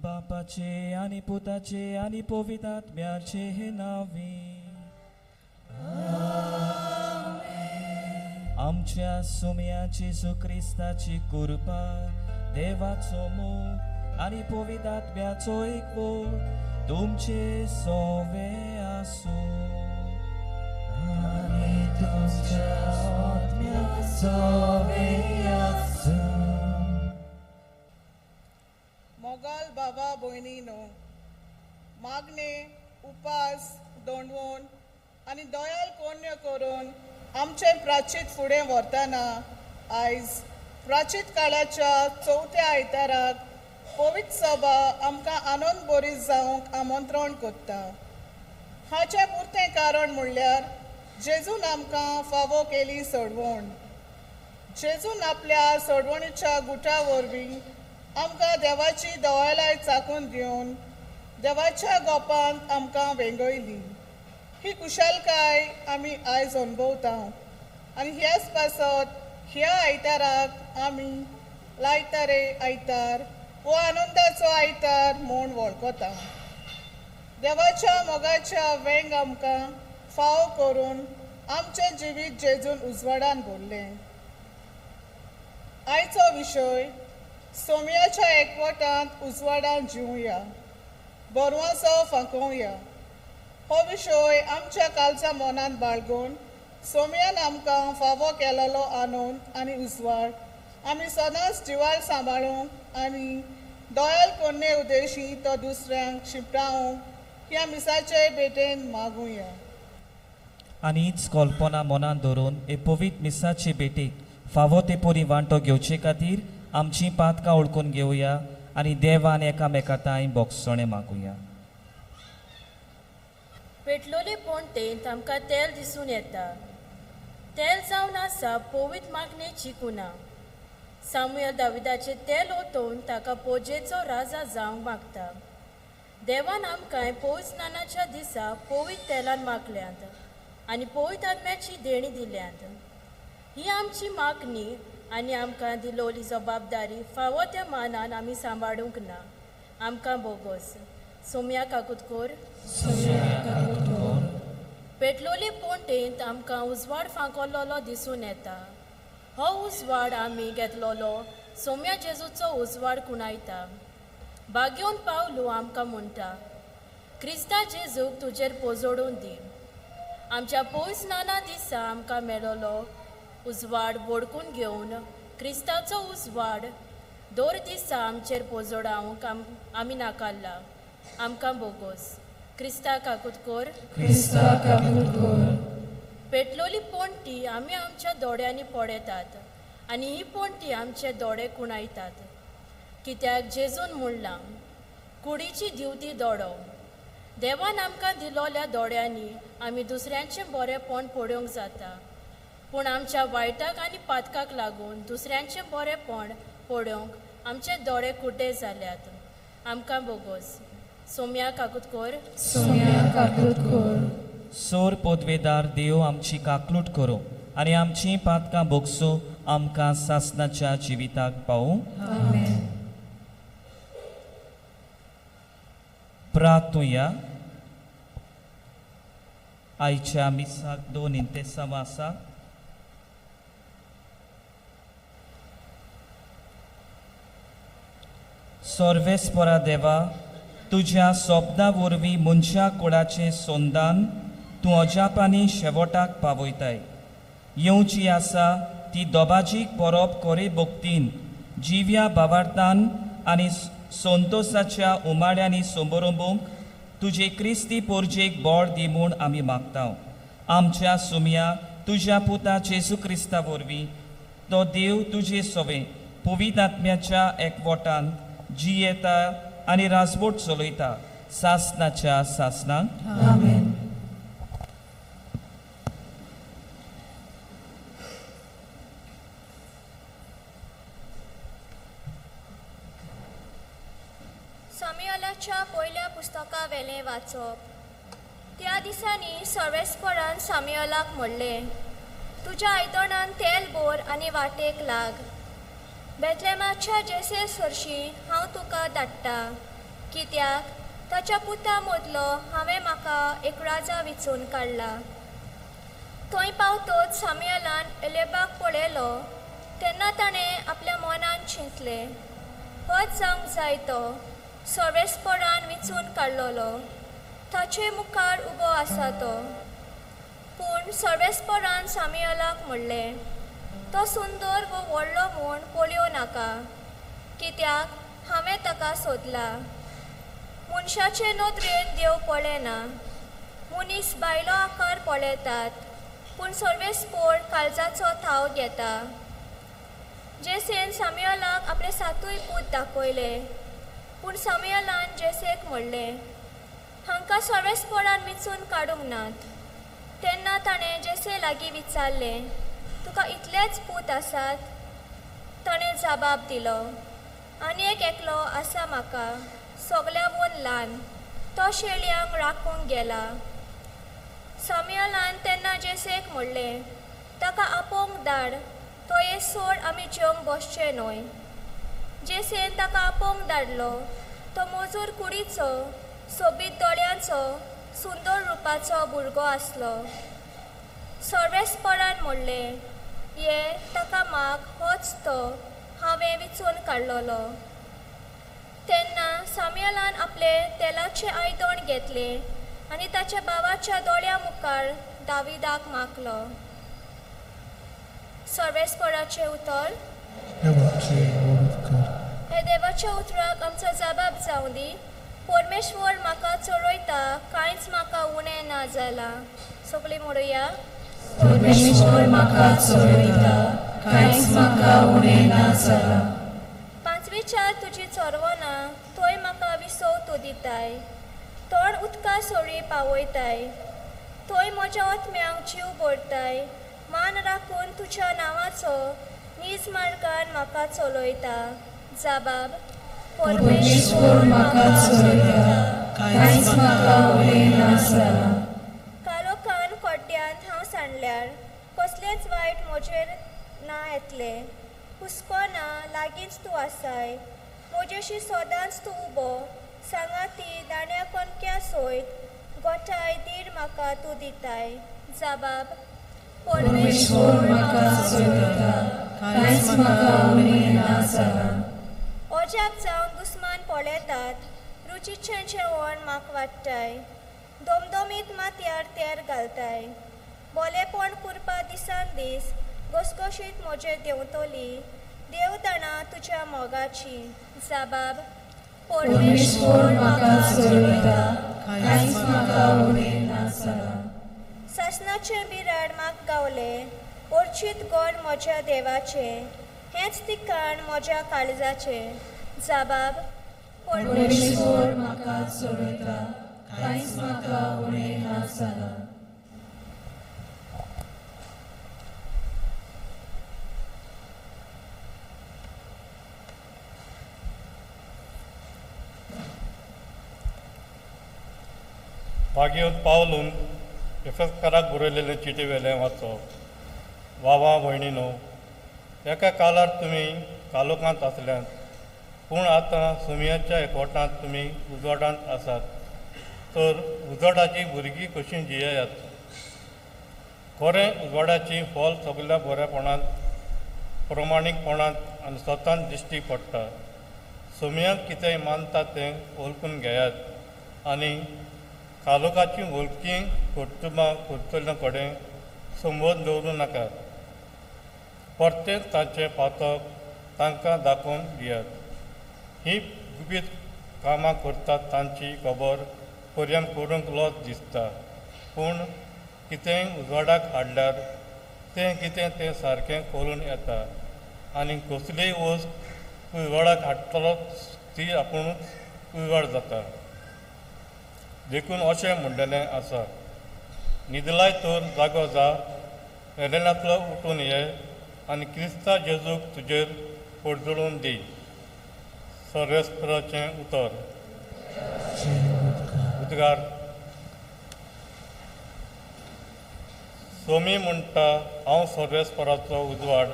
बापाचे आनी पुताचे आनी पवित्र आत्म्याचे नांवे आमच्या सुम्या जेजू क्रिस्ताची कृपा, देवाचो मोग आनी पवित्र आत्म्याचो एकवट तुमचे सोवे आसूं. आनी तुमच्या आत्म्या सोवे आसूं. मोगाल बाबा भयणीनो, मागणे, उपास, दोंडवण आनी दयाल कोण्य करून आमचें प्राचीत फुडें व्हरतना आयज प्राचीत काळाच्या चवथ्या आयताराक पवित्र सभा आमकां आनंद बरी जावंक आमंत्रण करता. हाचें पुरतें कारण म्हणल्यार जेजून आमकां फावो केली सोडवण. जेजून आपल्या सोडवणीच्या गुटा वरवीं आमकां देवाची दवालाय चाकून दिवन देवाच्या गोपांत आमकां वेंगयली. ही कुशलकाय आमी आयज अणभवता आनी ह्याच पासत ह्या आयताराक आमी लायतारे आयतार हो आनंदाचो आयतार म्हूण वळखता. देवाच्या मोगाच्या वेंग आमकां फाव करून आमचें जिवीत जेजून उजवाडान भरलें. आयचो विशय सोम्याच्या एकवटांत उजवाडान जिवया, बरवाचो फांकोवया. हो विशय आमच्या कालच्या मनांत बाळगून सोम्यान आमकां फावो केलेलो आनंद आनी उजवाड आमी सदांच जिवाळ सांबाळूंक आनी दयाल कोन्ने उद्देशी तो दुसऱ्यांक शिंपडावंक ह्या मिसाचे भेटेन मागुया. आनी हीच कल्पना मनांत धरून हे पवित्र मिसाचे भेटेक फावो ते परी वांटो घेवचे खातीर आमची पातकां ओळखून घेवया आनी देवान एकामेका तांय बोगसणें मागुया. पेटलोले पोंटेंत आमकां तेल दिसून येता. तेल जावन आसा पवित्र मागणेची कुना. सामुएल दाविदाचें तेल ओतोवन ताका पोजेचो राजा जावंक मागता. देवान आमकां पवित्र स्नानाच्या दिसा पवित्र तेलान मागल्यांत आनी पवित्र आत्म्याची देणी दिल्यांत. ही आमची मागणी आनी आमकां दिलोली जबाबदारी फावो त्या मानान आमी सांबाळूंक ना. आमकां बोगोस. सोम्या काकुतकोर. पेटलोले पोंटेंत आमकां उजवाड फांकोल्लो दिसून येता. हो उजवाड आमी घेतलोलो सोम्या जेजूचो उजवाड कुणायता. बागेवन पावलू आमकां म्हणटा, क्रिस्ता जेजूक तुजेर पोजोडून दी. आमच्या पवित्र स्नाना दिसा आमकां मेळोलो उजवाड बोडकून घेवन क्रिस्ताचो उजवाड दर दिसा आमचेर पोजोडावंक आमी नाकारला. आमकां बोगोस. क्रिस्ता काकुतकोर. क्रिस्ता काकुतकोर. पेटलोली पोंटी आमी आमच्या दोळ्यांनी पळयतात आनी ही पोंटी आमचे दोळे कुणायतात. कित्याक जेजून म्हणलां, कुडीची दिवती दोडो. देवान आमकां दिलोल्या दोळ्यांनी आमी दुसऱ्यांचें बरेंपण पळोवंक जाता, पूण आमच्या वायटाक आनी पातकाक लागून दुसऱ्यांचें बरेंपण पळोवंक आमचे दोळे कुड्डे जाल्यात. आमकां बोगोस. सोम्या काकूत कोर. सोम्या काकूत कोर. सोर पोदवेदार देव आमची काकलूट करूं आनी आमची पातकां भोगसूं आमकां सासणाच्या जिविताक पावूं. आमेन. प्रार्थुया. आयच्या मिसाक दोन इंतेसांव आसा. सर्वेस्परा देवा, तुज्या सोपना वरवीं मनशा कुळाचें संदान तूं अजापांनी शेवटाक पावयताय. येवची आसा ती दोबाजीक परब कोरे भक्तीन जिव्या बावार्थान आनी संतोसाच्या उमाळ्यांनी संबरंबूंक तुजे क्रिस्ती पोरजेक बळ दी म्हूण आमी मागता. आमच्या सुमया तुज्या पुता जेजू क्रिस्ता वरवीं तो देव तुजे सोवे पवित्र आत्म्याच्या एकवटान जियेता आनी राजबोट चलयता सासनाच्या सासनाक. आमेन. सामुएलाच्या पयल्या पुस्तका वेलें वाचप. त्या दिसांनी सर्वेस्परान सामुएलाक म्हणलें, तुज्या आयदनान तेल बोर आनी वाटेक लाग. बेतलेमाच्या जेसे सरशी हांव तुका धाडटा, कित्याक ताच्या पुता मदलो हांवें म्हाका एक राजा विचून काडला. थंय पावतोच सामुएलान एलेबाक पळयलो, तेन्ना ताणें आपल्या मनान चिंतलें, होच जावंक जाय तो सर्वेस्परान विचून काडलोलो, ताचे मुखार उबो आसा तो. पूण सर्वेस्परान सामुएलाक म्हणलें, तो सुंदर वो व्हडलो म्हूण पळोवं नाका, कित्याक हांवें ताका सोदला. मनशाचे नदरेन देव पळयना, मनीस बायलो आकार पळयतात, पूण सर्वेस्पोर काळजाचो थाव घेता. जेसेन सामुएलाक आपले सातूय पूत दाखयले, पूण सामुएलान जेसेक म्हणलें, हांकां सर्वेस्परान विचून काडूंक नात. तेन्ना ताणें जेसे लागीं विचारलें, तुका इतलेच पूत आसात? ताणें जबाब दिलो, आनी एक एकलो आसा म्हाका, सगळ्यावून ल्हान, तो शेळयांक राखूंक गेला. सामुएलान तेन्ना जेसेक म्हणलें, ताका आपोवंक धाड, तो ये सोड आमी जेवंक बसचे न्हय. जेसेन ताका आपोवंक धाडलो. तो मजूर कुडीचो, सोबीत दोळ्यांचो, सुंदर रुपाचो भुरगो आसलो. सर्वेस्परान म्हणलें, ये ताका माग, होच तो हांवें विचून काडलोलो. तेन्ना सामुएलान आपलें तेलाचें आयदण घेतलें आनी ताच्या भावाच्या दोळ्या मुखार दाविदाक मागलो. सर्वेस्पराचें उतर. हे देवाच्या उतराक आमचो जबाब जावं दी. परमेश्वर म्हाका चोरयता, कांयच म्हाका उणें ना जालां. सगळीं म्हणुया, परमेश्वर म्हाका चोरयता, कांयच म्हाका उणें ना जालां. पांचवीचार तुजी चोरवना, थंय म्हाका विसव तूं दिताय. तोंड उदका सोरी पावयताय, थंय म्हज्या आत्म्यांक जीव भरताय. मान राखून तुज्या नांवाचो नीज मार्गान म्हाका चलयता. जबाब, परमेश्वर म्हाका चोरयता, कांयच म्हाका उणें ना जालां. कालोखान कोड्ड्यांत हांव सांडल्यार कसलेंच वायट म्हजेर ना येतलें. हुस्को ना, लागींच तूं आसाय, म्हजेशी सदांच तूं उबो. सांगाती दाण्या कोणक्या सोयत गोठाय धीर म्हाका तूं दिताय. जबाब, परमेश्वर म्हाका चोरयता, कांयच म्हाका उणें ना जालां. अजाप जावन दुस्मान पळयतात, रुचीचें जेवण म्हाका वाडटाय. दमदमीत माथ्यार तेर घालताय. बोलेपण कुरपा दिसान दीस घसघशीत म्हजेर देंवतली. देव जाणा तुज्या मोगाची. जबाब, परमेश्वर म्हाका चोरयता, कांयच म्हाका उणें ना जालां. सासणाचें बिराड म्हाका गावलें, ओर्चीत गोड म्हज्या देवाचें, हेंच ठिकाण म्हज्या काळजाचें. जाबाब, परमेश्वर म्हाका चलयता, कांयच म्हाका उणें ना जालां. भाग्यवत पावलून एफेसकाराक बरयलेले चिटी वेलें वाचप. वावा भयणीनो, एका काळार तुमी कालोखांत आसल्यात, पूण आतां सुमयाच्या एकवटांत तुमी उजवाडांत आसात. तर उजवाडाची भुरगीं कशीं जियेयात. खरें उजवाडाची फल सगल्या बरेपणांत, प्रमाणीकपणांत आनी स्वतान दिश्टी पडटा. सुमयाक कितें मानता तें वळखून घेयात आनी कालोखाची वळखी कर्तुबां करतल्या कडेन संबंद दवरूं नाकात. परतें तांचें पातक तांकां दाखोवन दियात. ही गुपीत कामां करतात तांची खबर पर्यंत करूंक लज दिसता, पूण कितेंय उजवाडाक हाडल्यार तें कितें तें सारकें करून येता आनी कसलीय वस्त उजवाडाक हाडटलो ती आपुणूच उजवाड जाता. देखून अशें म्हणलेलें आसा, न्हिदलाय तर जागो जा, मेलेल्यांतलो उठून ये आनी क्रिस्ता जेजूक तुजेर परजळून दी. सर्वेस्पराचें उतर. उद्गार. सोमी म्हणटा, हांव सर्वेस्पराचो उजवाड,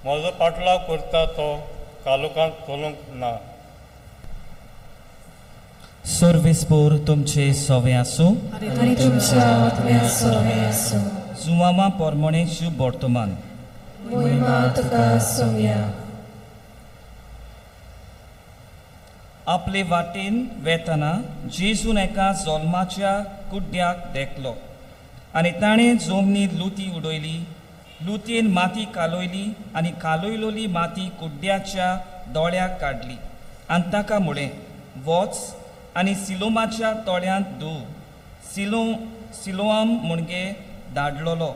म्हजो पाटलाव करता तो कालोखांत चलूंक ना. सर्वेस्पोर तुमचे सवे आसूं आनी तुमच्या आत्म्या सवे आसूं. जुवामा परमणे शुभ वर्तमान. मोहिमा तुका सोम्या. आपले वाटेन वेतना जेजून एका जल्माच्या कुड्ड्याक देखलो आनी ताणें जमनीर लुती उडयली. लुतयेन माती कालयली आनी कालयलोली माती कुड्ड्याच्या दोळ्याक काडली आनी ताका म्हळें, वच आनी सिलोमाच्या तोळ्यांत धूव. सिलोआम म्हणजे धाडलोलो.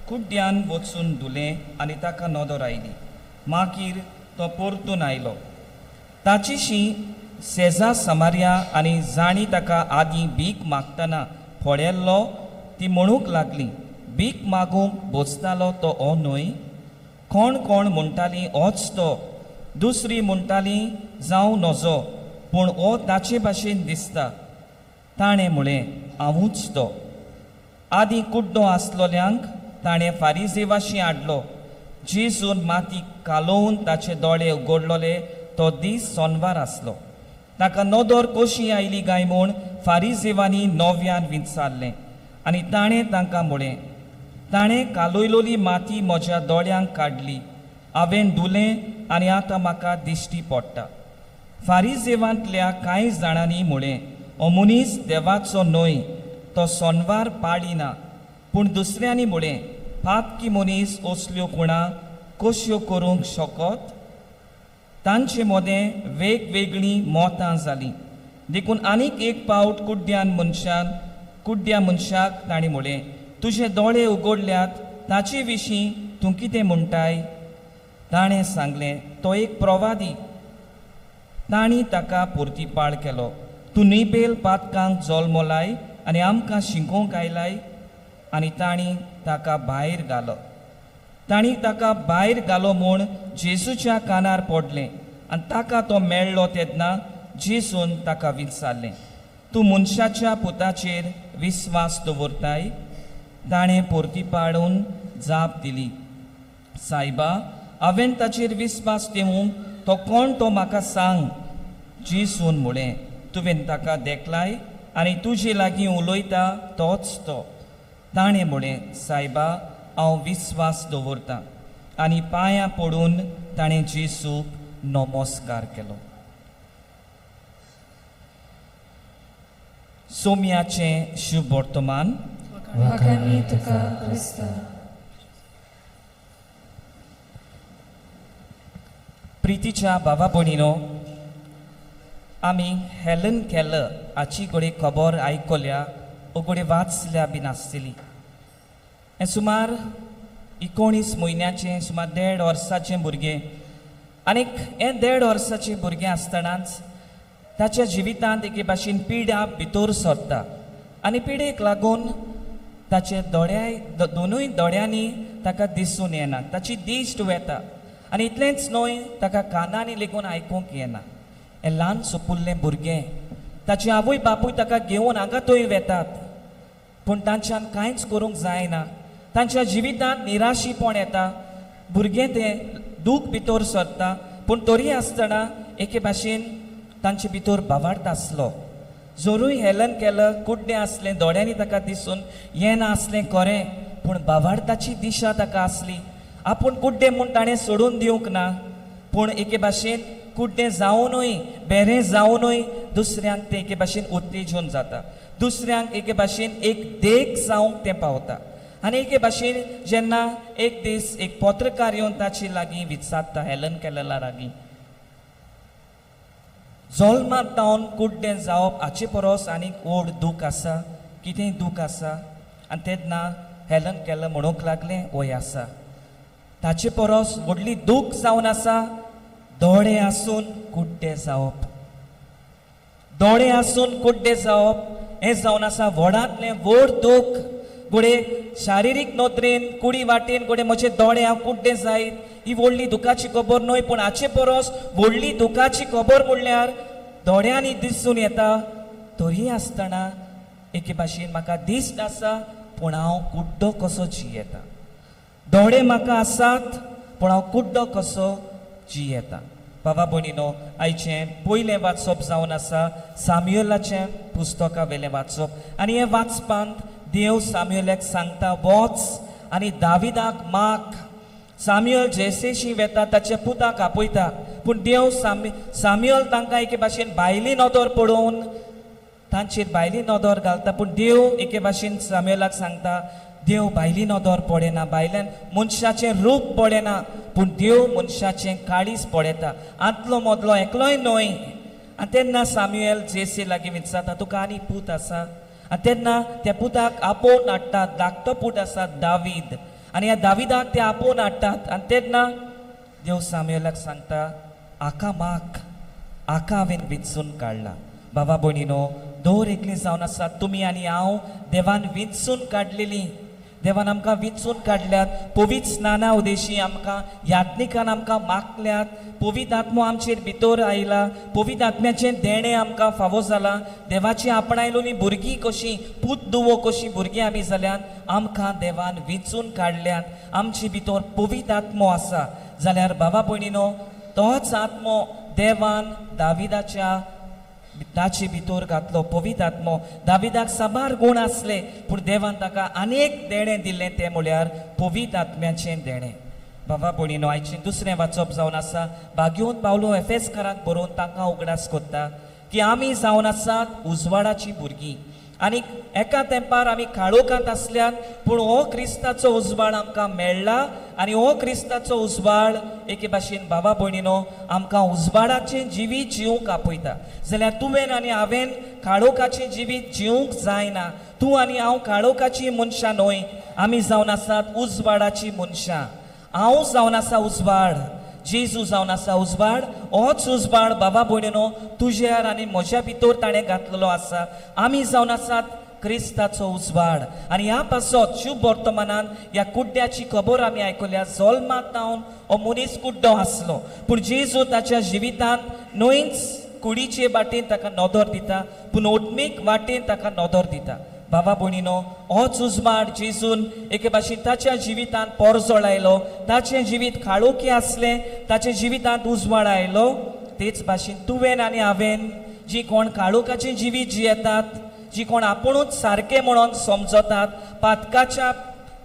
कुड्ड्यान वचून धुलें आनी ताका नदर आयली. मागीर तो परतून आयलो. ताचीशी सेजा समार्या आनी जांणी ताका आदीं भीक मागतना पळयल्लो ती म्हणूंक लागली, भीक मागूंक बसतालो तो हो न्हय? कोण कोण म्हणटाली होच तो, दुसरी म्हणटाली जावं नजो, पूण हो ताचे भाशेन दिसता. ताणें म्हळें, हांवूच तो. आदीं कुड्डो आसलोल्यांक ताणें फारिजेवाशी हाडलो. जेजून माती कालोवन ताचे दोळे उगडलोले तो दीस सोनवार आसलो. ताका नदर कशी आयली काय म्हूण फारिजेवांनी नव्यान विचारलें आनी ताणें तांकां म्हळें, ताणें कालयलोली माती म्हज्या दोळ्यांक काडली, हांवें धुलें आनी आतां म्हाका दिश्टी पडटा. फारिजेवांतल्या कांय जाणांनी म्हळें, हो मनीस देवाचो न्हय, तो सोनवार पाळिना. पूण दुसऱ्यांनी म्हळें, पातकी मनीस असल्यो खुणा कश्यो करूंक शकत? तांचे मदें वेगवेगळीं मतां जालीं. देखून आनीक एक पावट कुड्ड्या मनशाक ताणें म्हळें, तुजे दोळे उगडल्यात ताचे विशीं तूं कितें म्हणटाय? ताणें सांगलें, तो एक प्रवादी. तांणी ताका पोर्तिपाळ केलो, तूं निबेल पातकांक जल्मलाय आनी आमकां शिकोवंक आयलाय? आनी तांणी ताका भायर घालो. तांणी ताका भायर घालो म्हूण जेजूच्या कानार पडलें आनी ताका तो मेळ्ळो तेन्ना जेजून ताका विचारलें, तूं मनशाच्या पुताचेर विस्वास दवरताय? ताणें पोर्तिपाळून जाप दिली, सायबा, हांवें ताचेर विस्वास दिवंक तो कोण तो म्हाका सांग. जेजून म्हळें, तुवें ताका देखलाय आनी तुजे लागीं उलयता तोच तो. ताणें म्हळें, सायबा, हांव विस्वास दवरतां. आनी पांयां पडून ताणें जेजूक नमस्कार केलो. सोम्याचें शुभ वर्तमान. वाखाणी तुका क्रिस्ता. प्रितीच्या बाबा भयणीनो, आमी हेलन केलर हाची घडये खबर आयकल्या ओ घडये वाचल्या बी नासतली. हें सुमार 19 म्हयन्याचें, सुमार 1.5 वर्साचें भुरगें आनीक हें 1.5 वर्साचें भुरगें आसतनाच ताच्या जिवितांत एके भाशेन पिडा भितर सरता आनी पिडेक लागून ताचे दोळ्याय दोनूय दोळ्यांनी ताका दिसून येना, ताची दिश्ट वेता आनी इतलेंच न्हय ताका कानांनी लेगून आयकूंक येना. हें ल्हान सुपुल्लें भुरगें, ताची आवय बापूय ताका घेवन हांगा थंय वेतात पूण तांच्यान कांयच करूंक जायना. तांच्या जिवितांत निराशीपण येता, भुरगें तें दूख भितर सरता पूण तरी आसतना एके भाशेन तांचे भितर भावार्थ आसलो. जरूय हेलन केलं कुड्डें आसलें, दोळ्यांनी ताका दिसून येना आसलें खरें, पूण भावार्थाची दिशा ताका आसली. आपूण कुड्डें म्हूण ताणें सोडून दिवंक ना, पूण एके भाशेन कुड्डें जावनूय बेरें जावनूय दुसऱ्यांक तें एके भाशेन उत्तेजन जाता, दुसऱ्यांक एके भाशेन एक देख जावंक तें पावता. आनी एके भाशेन जेन्ना एक दीस एक पत्रकार येवन ताचे लागीं विचारता हेलन केलरा लागीं, जल्मात जावन कुड्डें जावप हाचे परस आनीक व्हड दूख आसा, कितेंय दूख आसा? आनी तेन्ना हेलन केलर म्हणूंक लागलें, वय आसा, ताचे परस व्हडली दूख जावन आसा दोळे आसून कुड्डे जावप. दोळे आसून कुड्डे जावप हें जावन आसा व्हडांतलें व्हड दूख. घडये शारिरीक नदरेन कुडी वाटेन घडये म्हजे दोळे हांव कुड्डे जायत ही व्हडली दुखाची खबर न्हय, पूण हाचे परस व्हडली दुखाची खबर म्हणल्यार दोळ्यांनी दिसून येता तरी आसतना एके भाशेन म्हाका दिश्ट आसा पूण हांव कुड्डो कसो जियेता. दोळे म्हाका आसात पूण हांव कुड्डो कसो जियेता. बाबा भयणीनो, आयचें पयलें वाचप जावन आसा साम्युएलाचें पुस्तका वेलें वाचप आनी हें वाचपांत देव साम्युएलाक सांगता, वच आनी दाविदाक माग. साम्युएल जेसेशी वेता, ताच्या पुताक आपयता, पूण देव साम्युएल तांकां एके भाशेन भायली नदर पळोवन तांचेर भायली नदर घालता, पूण देव एके भाशेन साम्युएलाक सांगता, देव भायली नदर पळयना, भायल्यान मनशाचें रूप पळयना, पूण देव मनशाचें काळीज पळयता, आंतलो मदलो एकलोय न्हय. आनी तेन्ना साम्युएल जेसे लागीं विचारता, तुका आनी पूत आसा? आनी तेन्ना त्या पुताक आपोवन हाडटात, धाकटो पूत आसा दावीद, आनी ह्या दाविदाक ते आपोवन हाडटात. आनी तेन्ना देव साम्युएलाक सांगता, आका माग, आका हांवें विंचून काडला. बाबा भयणीनो, दर एकली जावन आसा तुमी आनी हांव देवान विंचून काडलेली, देवान आमकां विंचून काडल्यात. पवित्र स्नाना उदेशी आमकां यात्निकान आमकां मागल्यात, पवित्र आत्मो आमचेर भितर आयला, पवित्र आत्म्याचें देणें आमकां फावो जालां. देवाची आपणायलोली भुरगीं कशीं, पूत दुवो कशीं भुरगीं आमी जाल्यात, आमकां देवान विंचून काडल्यात. आमचे भितर पवित्र आत्मो आसा जाल्यार बाबा भयणीनो, तोच आत्मो देवान दाविदाच्या ताचे भितर घातलो. पवित्र आत्मो दाविदाक साबार गूण आसले पूण देवान ताका आनेक देणें दिल्लें, तें म्हळ्यार पवित्र आत्म्याचें देणें. बाबा भयणीनो, आयचें दुसरें वाचप जावन आसा भाग्योवन पावलो एफेसकाराक बरोवन तांकां उगडास कोत्ता की आमी जावन आसात उजवाडाचीं भुरगीं आनी एका तेंपार आमी काळोखांत आसल्यात, पूण हो क्रिस्ताचो उजवाड आमकां मेळ्ळा आनी हो क्रिस्ताचो उजवाड एके भाशेन बाबा भयणीनो आमकां उजवाडाचें जिवीत जिवंक आपयता. जाल्यार तुवें आनी हांवें काळोखाचें जिवीत जिवंक जायना. तूं आनी हांव काळोखाचीं मनशां न्हय, आमी जावन आसात उजवाडाचीं मनशां. हांव जावन आसा उजवाड, जेजू जावन आसा उजवाड. होच उजवाड बाबा भयणीनो तुज्यार आनी म्हज्या भितर ताणें घातलेलो आसा. आमी जावन आसात क्रिस्ताचो उजवाड. आनी ह्या पासत शुभ वर्तमानान ह्या कुड्ड्याची खबर आमी आयकल्या. जल्मात जावन हो मनीस कुड्डो आसलो, पूण जेजू ताच्या जिवितांत न्हयच कुडीचे वाटेन ताका नदर दिता, पूण ओटमीक वाटेन ताका नदर दिता. बाबा भयणीनो, होच उजवाड जेजून एके भाशेन ताच्या जिवितांत परजळ आयलो. ताचें जिवीत काळोखी आसलें, ताच्या जिवितांत उजवाड आयलो. तेच भाशेन तुवें आनी हांवें जी कोण काळोखाचें जिवीत जियेतात, जी कोण आपुणूच सारकें म्हणून समजतात, पातकाच्या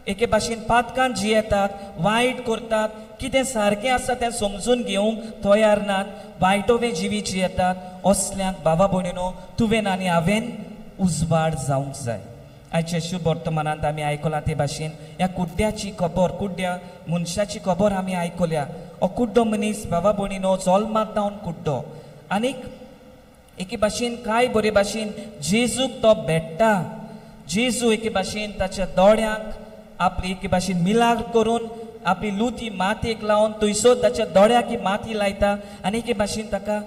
एके भाशेन पातकान जियेतात, वायट करतात, कितें सारकें आसा तें समजून घेवंक तयार नात, वायटोवें जिवीत जियेतात, असल्यांक बाबा भयणीनो तुवें आनी हांवें उजवाड जावंक जाय. आयच्या शुभ वर्तमानांत आमी आयकलां ते भाशेन ह्या कुड्ड्याची खबर, कुड्ड्या मनशाची खबर आमी आयकल्या. हो कुड्डो मनीस बाबा भयणीनो जल्मात जावन कुड्डो, आनीक एके भाशेन कांय बरे भाशेन जेजूक तो भेट्टा. जेजू एके भाशेन ताच्या दोळ्यांक आपली एके भाशेन मिलाग्र करून आपली लुती मातयेक लावन थंयसर ताच्या दोळ्याक ही माती लायता आनी एके भाशेन ताका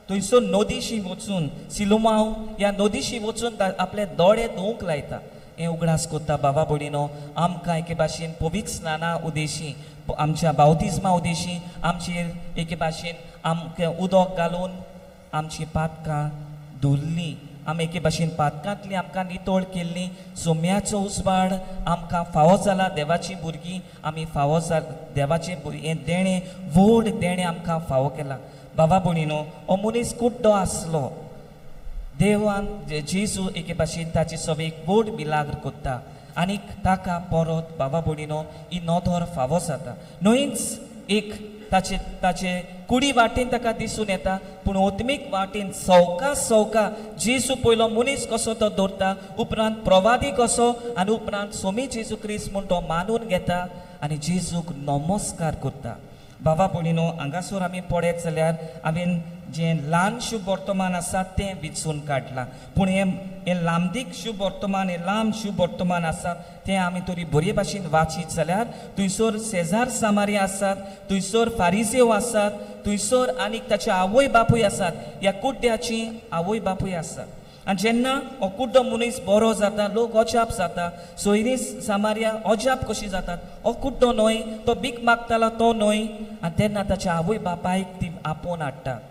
थंयसर नदीशी वचून सिलुमाव ह्या नदीशी वचून आपले दोळे धुवंक लायता. हें उगडास कोत्ता बाबा भयणीनो, आमकां एके भाशेन पवित्र स्नाना उदेशी, आमच्या बावतिज्मा उदेशी आमचेर एके भाशेन आमकां उदक घालून आमची पातकां धुल्लीं, आमी एके भाशेन पातकांतली आमकां नितळ केल्ली. सोम्याचो उजवाड आमकां फावो जाला, देवाची भुरगीं आमी फावो जाल, देवाचें हें देणें व्हड देणें आमकां फावो केलां. बाबा भयणीनो, हो मनीस कुड्डो आसलो, देवान जेजू एके भाशेन ताचे सभेक व्हड मिलाग्र कोत्ता आनी ताका परत बाबा भयणीनो ही नदर फावो जाता. न्हयच एक ताचे ताचे कुडी वाटेन ताका दिसून येता, पूण ओत्मीक वाटेन सवका सवका जेजू पयलो मनीस कसो तो दवरता, उपरांत प्रवादी कसो आनी उपरांत सोमी जेजू क्रिस्त म्हूण तो मानून घेता आनी जेजूक नमस्कार करता. बाबा भयणीनो, हांगासर आमी पळयत जाल्यार हांवें जें ल्हान शुभ वर्तमान आसा तें विचून काडलां, पूण हें लांबदीक शुभ वर्तमान, हें लांब शुभ वर्तमान आसा तें आमी तरी बरे भाशेन वाचीत जाल्यार थंयसर सेजार सामारी आसात, थंयसर फारिजेव आसात, थंयसर आनीक ताचे आवय बापूय आसात, ह्या कुड्ड्याची आवय बापूय आसात. आनी जेन्ना हो कुड्डो मनीस बरो जाता, लोक अजाप जाता, सोयरी सामारिया अजाप कशी जातात, हो कुड्डो न्हय, तो भीक मागतालो तो न्हय. आनी तेन्ना ताच्या आवय बापायक ती आपोवन हाडटात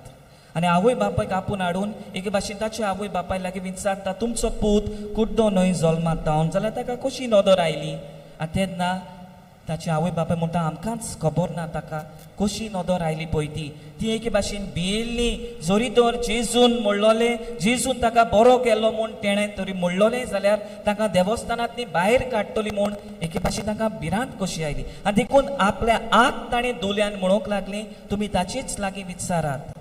आनी आवय बापायक आपोवन हाडून एके भाशेन ताच्या आवय बापाय लागीं विचारता, तुमचो पूत कुड्डो न्हय जल्मात जावन जाल्यार ताका कशी नदर आयली? आनी तेन्ना ताची आवय बापाय म्हणटा, आमकांच खबर ना ताका कशी नदर आयली पळय ती. ती एके भाशेन भियेल्ली, जरी तर जेजून म्हणलोलें, जेजून ताका बरो केलो म्हूण तेणें तरी म्हणलोलें जाल्यार ताका देवस्थानांतली भायर काडटली म्हूण एके भाशेन ताका भिरांत कशी आयली. आनी देखून आपल्या आत ताणें दोल्यान म्हणूंक लागली, तुमी ताचेच लागीं विचारात,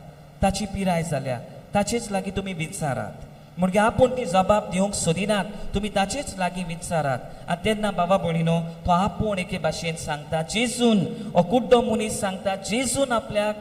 ताची पिराय जाल्या, ताचेच लागीं तुमी विचारात. म्हणजे आपूण ती जबाब दिवंक सोदिनात, तुमी ताचेच लागीं विचारात. आनी तेन्ना बाबा भयणीनो, तो आपूण एके भाशेन सांगता, जेजून, हो कुड्डो मनीस सांगता, जेजून आपल्याक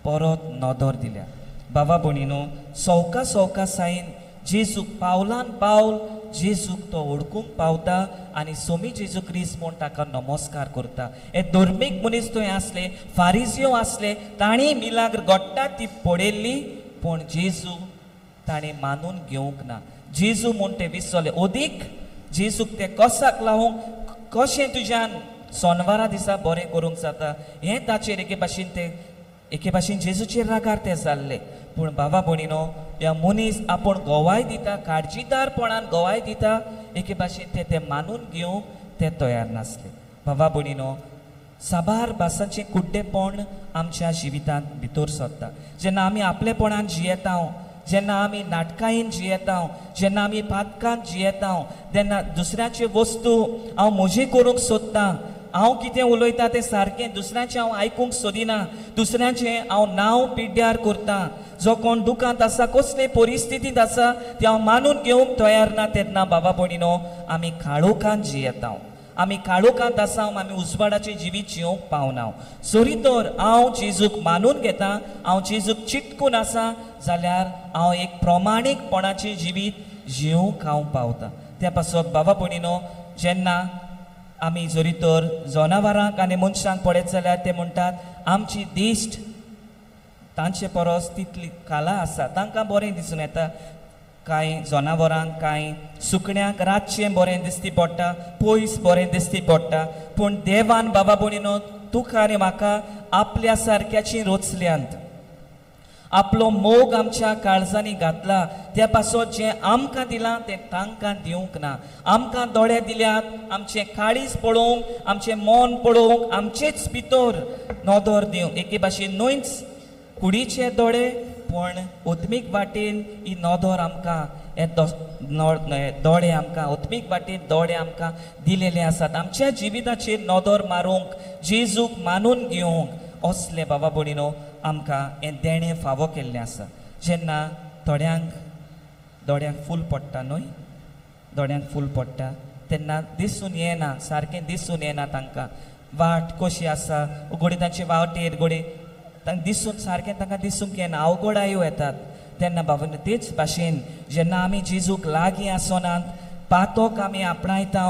परत नदर दिल्या. बाबा भयणीनो, सवका सवका सायन जेजूक पावलान पावल जेजूक तो ओळखूंक पावता आनी सोमी जेजू क्रिस्त म्हूण ताका नमस्कार करता. हे धर्मीक मनीस थंय आसले, फारिजियो आसले, तांणी मिलाग्र घडटा ती पळयल्ली, पूण जेजू ताणें मानून घेवंक ना. जेजू म्हूण ते विसरले. अदीक जेजूक ते कसाक लावंक कशें तुज्यान सोनवारा दिसा बरें करूंक जाता हें ताचेर एके भाशेन ते एके भाशेन जेजूचेर रागार ते जाल्ले. पूण बाबा भयणीनो, ह्या मनीस आपूण गवाय दिता, काळजीदारपणान गवाय दिता, एके भाशेन ते मानून घेवंक ते तयार नासले. बाबा भयणीनो, साबार भासांचें कुड्डेपण आमच्या जिवितांत भितर सरता. जेन्ना आमी आपलेपणान जियेता, जेन्ना आमी नाटकायेन जियेता, जेन्ना आमी पातकान जियेता, तेन्ना दुसऱ्याचे वस्तू हांव म्हजी करूंक सोदतां, हांव कितें उलयता तें सारकें दुसऱ्याचें हांव आयकूंक सोदिना, दुसऱ्याचें हांव नांव पिड्ड्यार करतां, जो कोण दुकांत आसा, कसले परिस्थितींत आसा ती हांव मानून घेवंक तयार ना, तेन्ना बाबा भयणीनो आमी काळोखान जियेता, आमी काळोखांत आसा, आमी उजवाडाचें जिवीत जिवंक पावना. जरी तर हांव जेजूक मानून घेता, हांव जेजूक चिटकून आसा जाल्यार हांव एक प्रमाणीकपणाचें जिवीत जिवंक हांव पावता. त्या पासत बाबा भयणीनो, जेन्ना आमी जरी तर जनावरांक आनी मनशांक पळयत जाल्यार ते म्हणटात आमची दिश्ट तांचे परस तितली खाला आसा, तांकां बरें दिसून येता. कांय जनावरांक, कांय सुकण्यांक रातचें बरें दिसती पडटा, पयस बरें दिसती पडटा, पूण देवान बाबा भयणीनो तुका आनी म्हाका आपल्या सारक्याची रचल्यांत, आपलो मोग आमच्या काळजांनी घातला, त्या पासत जें आमकां दिलां तें तांकां दिवंक ना. आमकां दोळे दिल्यात आमचें काळीज पळोवंक, आमचें मन पळोवंक, आमचेच भितर नदर दिवंक. एके भाशेन न्हयच कुडीचे दोळे, पूण उतमीक वाटेन ही नदर आमकां, हे दोळे आमकां उतमीक वाटेन दोळे आमकां दिलेले आसात आमच्या जिविताचेर नदर मारूंक, जेजूक मानून घेवंक. असले बाबा भयणीनो आमकां हें देणें फावो केल्लें आसा. जेन्ना थोड्यांक दोळ्यांक फूल पडटा न्हय, दोळ्यांक फूल पडटा तेन्ना दिसून येना, सारकें दिसून येना तांकां वाट कशी आसा, घोडे तांचे वाटेर घोडे तांकां दिसून सारकें तांकां दिसूंक येना, अवघडायो येतात. तेन्ना बाबांनो तेच भाशेन जेन्ना आमी जेजूक लागीं आसनात, पातोक आमी आपणायता,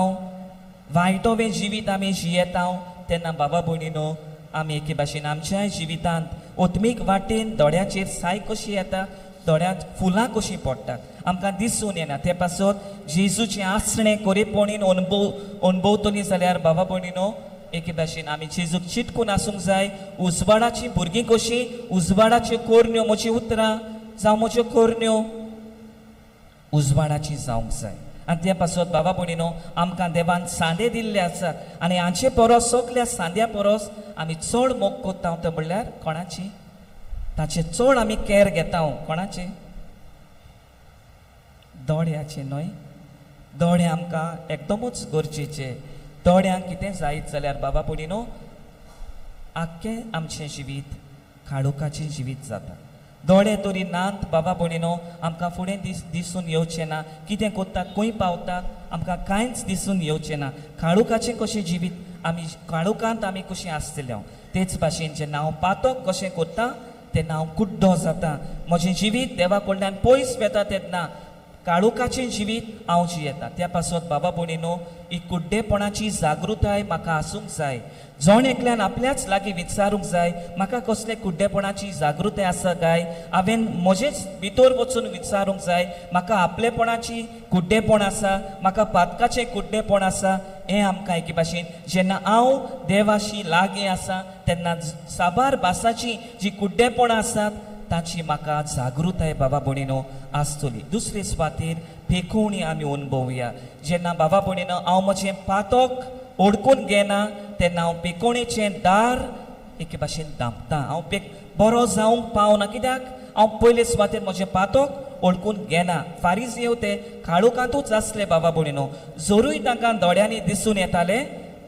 वायटोवें जिवीत आमी जियेता, तेन्ना बाबा भयणीनो आमी एके भाशेन आमच्याय जिवितांत ओतमीक वाटेन दोळ्याचेर साय कशी येता, दोळ्यांत फुलां कशीं पडटात आमकां दिसून येना. ते पासत जेजूचें आसणें कोरेपणीन अणभवतलीं जाल्यार बाबा भयणीनो एके भाशेन आमी जेजूक चिटकून आसूंक जाय. उजवाडाचीं भुरगीं कशीं, उजवाडाच्यो कोरण्यो, म्हजीं उतरां जावं म्हज्यो कोरण्यो उजवाडाची जावंक जाय. आनी ते पासत बाबा भयणीनो आमकां देवान सांदे दिल्ले आसात आनी हांचे परस सगल्या सांद्या परस आमी चड मोग कोत्ता ते म्हणल्यार कोणाची, ताचे चड आमी कॅर घेता. कोणाचे? दोळ्याचे न्हय. दोळे आमकां एकदमूच गरजेचे. दोळ्यांक कितें जायत जाल्यार बाबा भयणीनो आख्खें आमचें जिवीत काळोखाचें जिवीत जाता. दोळे तरी नात बाबा भयणीनो आमकां फुडें दिसून येवचें ना, कितें कोत्तात खंय पावतात आमकां कांयच दिसून येवचें ना. काळोखाचें कशें जिवीत आमी काळोखांत आमी कशीं आसतले. तेच भाशेन जेन्ना हांव पातक कशें कोत्ता तेन्ना हांव कुड्डो जाता, म्हजें जिवीत देवा कडल्यान पयस वता, तेन्ना काळोखाचें जिवीत हांव जियेता. त्या पासत बाबा भयणीनो ही कुड्डेपणाची जागृताय म्हाका आसूंक जाय. जण एकल्यान आपल्याच लागीं विचारूंक जाय म्हाका कसले कुड्डेपणाची जागृताय आसा काय. हांवें म्हजेच भितर वचून विचारूंक जाय म्हाका आपलेपणाची कुड्डेपण आसा, म्हाका पातकाचें कुड्डेपण आसा. हें आमकां एके भाशेन जेन्ना हांव देवाशी लागीं आसा तेन्ना साबार भासाची जी कुड्डेपणां आसात ताची म्हाका जागृताय बाबा भयणीनो आसतली. दुसरे सुवातेर पेकोवणी आमी अणभवया. जेन्ना बाबा भयणीनो हांव म्हजें पातक ओडकून घेना तेन्ना हांव पेकोवणेचें दार एके भाशेन धांपता. हांव बरो जावंक पावना, कित्याक हांव पयले सुवातेर म्हजें पातक ओळखून घेना. फारीज ते काळोखांतूच आसले बाबा भयणीनो, जरूय तांकां दोळ्यांनी दिसून येताले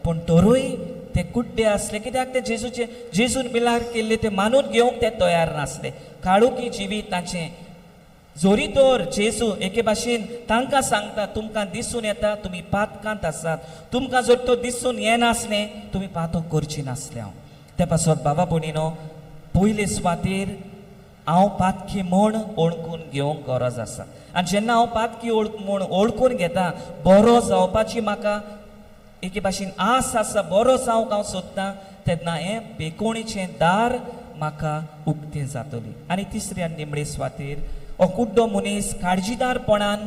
पूण तरूय ते कुड्डे आसले, कित्याक ते जेजूचे जेजून मिलार केल्ले ते मानून घेवंक ते तयार नासले. काळोखी जिवीत तांचें. जोरी तर जेजू एके भाशेन तांकां सांगता तुमकां दिसून येता तुमी पातकांत आसात, तुमकां जर तो दिसून येनासलें तुमी पातक करची नासले. हांव ते पासत बाबा भयणीनो पयले सुवातेर हांव पातकी म्हूण ओळखून घेवंक गरज आसा. आनी जेन्ना हांव पातकी म्हूण ओळखून घेता बरो जावपाची म्हाका एके भाशेन आस आसा, बरो जावंक हांव सोदता, तेन्ना हें बेकोणीचें दार म्हाका उक्तें जातलें. आनी तिसऱ्या निमणे सुवातेर हो कुड्डो मनीस काळजीदारपणान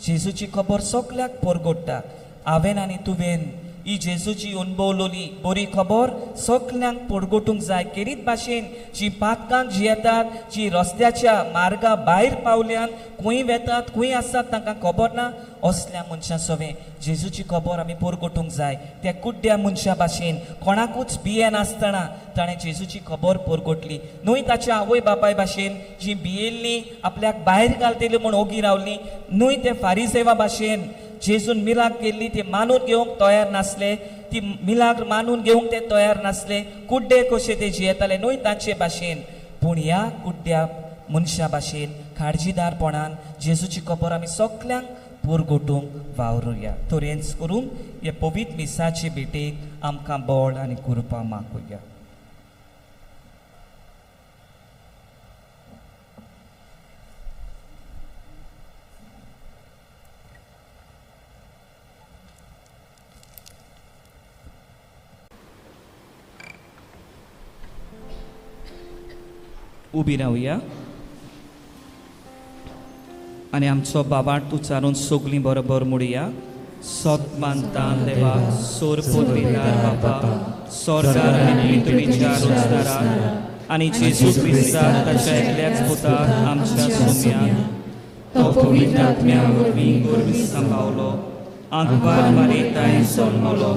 जेजूची खबर सगल्याक परगट्टा. हांवें आनी तुवें ही जेजूची अणभवलोली बरी खबर सगल्यांक परगटूंक जाय. केरीत भाशेन जी पातकांक जियेतात, जी रस्त्याच्या मार्गा भायर पावल्यान खंय वेतात खंय आसात तांकां खबर ना, असल्या मनशां सवें जेजूची खबर आमी परगटूंक जाय. त्या कुड्ड्या मनशा भाशेन कोणाकूच भियेनासतना ताणें जेजूची खबर परगटली न्हय. ताच्या आवय बापाय भाशेन जी भियेल्ली आपल्याक भायर घालतली म्हूण ओगी रावली न्हय, ते फारीसेवा भाशेन जेजून मिलाक केल्ली ती मानून घेवंक तयार नासले, ती मिलाक मानून घेवंक ते तयार नासले. कुड्डे कशे ते जियेताले न्हय तांचे भाशेन, पूण ह्या कुड्ड्या मनशा भाशेन काळजीदारपणान जेजूची खबर आमी सगल्यांक परगटूंक वावरुया. तरेंच करून हे पवित्र मिसाचे भेटेक आमकां बळ आनी कृपा मागुया. उबी रावया आनी आमचो बाबाट उच्चारून सगळीं बरोबर म्हणुया. सत मानता देवा सोर पुर्विदार बापा सोर्गार आनी पृथ्वीच्या रोजदाराक आनी जेजू क्रिस्ताक ताच्या एकल्याच पुताक आमच्या सोम्याक तो पवित्र आत्म्या वरवीं गोरवीं सांबावलो, आंकवार मारिताय जल्मलो,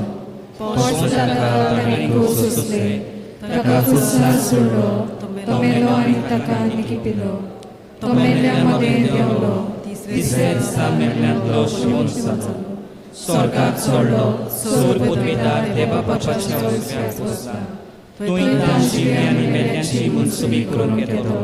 ताका फुसार सोडलो, तो मेलो आनी ताका निकिपिलो, तो मेल्ल्या मदें देंवलो, तिसऱ्या दिसा मेल्ल्यांतलो शिवून जालो, स्वर्गाक चडलो, सोर पुर्विदार देवा बापाच्या उजव्याक बसला, थंय तांची आनी मेल्ल्यांची मनसुबी करून घेतलो.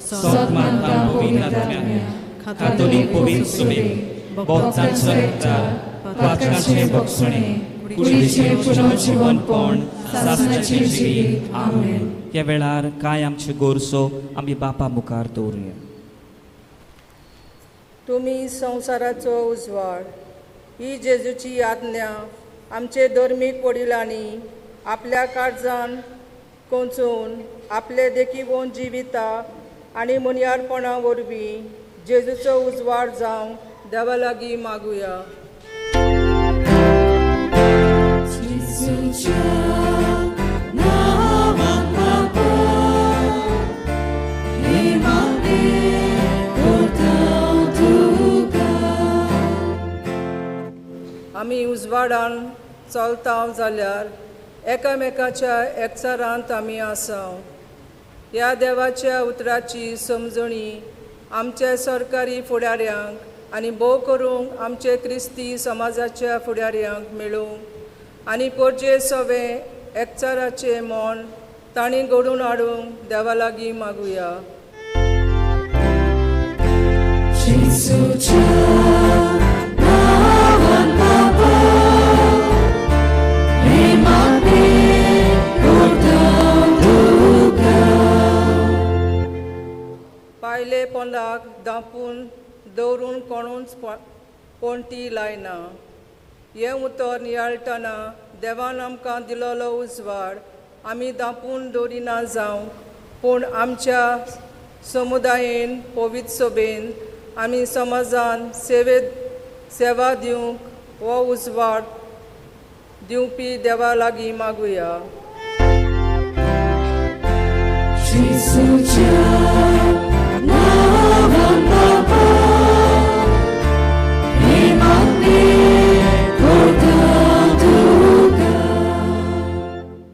सत मानता पवित्र आत्म्याक, कातोलीक पवित्र सुबेक, भक्तांचो एकचार, पातकांचें भोगसणें, कुडीचें पुनर्जीवनपण, सासणाचें जिवीत. आमेन. ह्या वेळार कांय आमच्यो गरजो आमी बापा मुखार दवरुया. तुमी संवसाराचो उजवाड ही जेजूची आज्ञा आमचे धर्मीक वडिलांनी आपल्या काळजान कोंचून आपले देखीवन जिविता आनी मुनयारपणा वरवीं जेजूचो उजवाड जावंक देवा लागीं मागुया. आमी उजवाडान चलता जाल्यार एकामेकाच्या एकचारांत आमी आसा. ह्या देवाच्या उतराची समजणी आमच्या सरकारी फुडाऱ्यांक आनी भोव करूंक आमचे क्रिस्ती समाजाच्या फुडाऱ्यांक मेळूंक आनी पोरजे सवे एकचाराचें मन तांणी घडोवन हाडूंक देवा लागीं मागुया. पायले पोंदाक दांपून दवरून कोणूच पोंटी लायना. हें उतर नियाळटना देवान आमकां दिलोलो उजवाड आमी दांपून दवरिना जावंक, पूण आमच्या समुदायेन पवित्र सभेन आमी समाजान सेवा दिवंक हो उजवाड दिवपी देवा लागीं मागुया.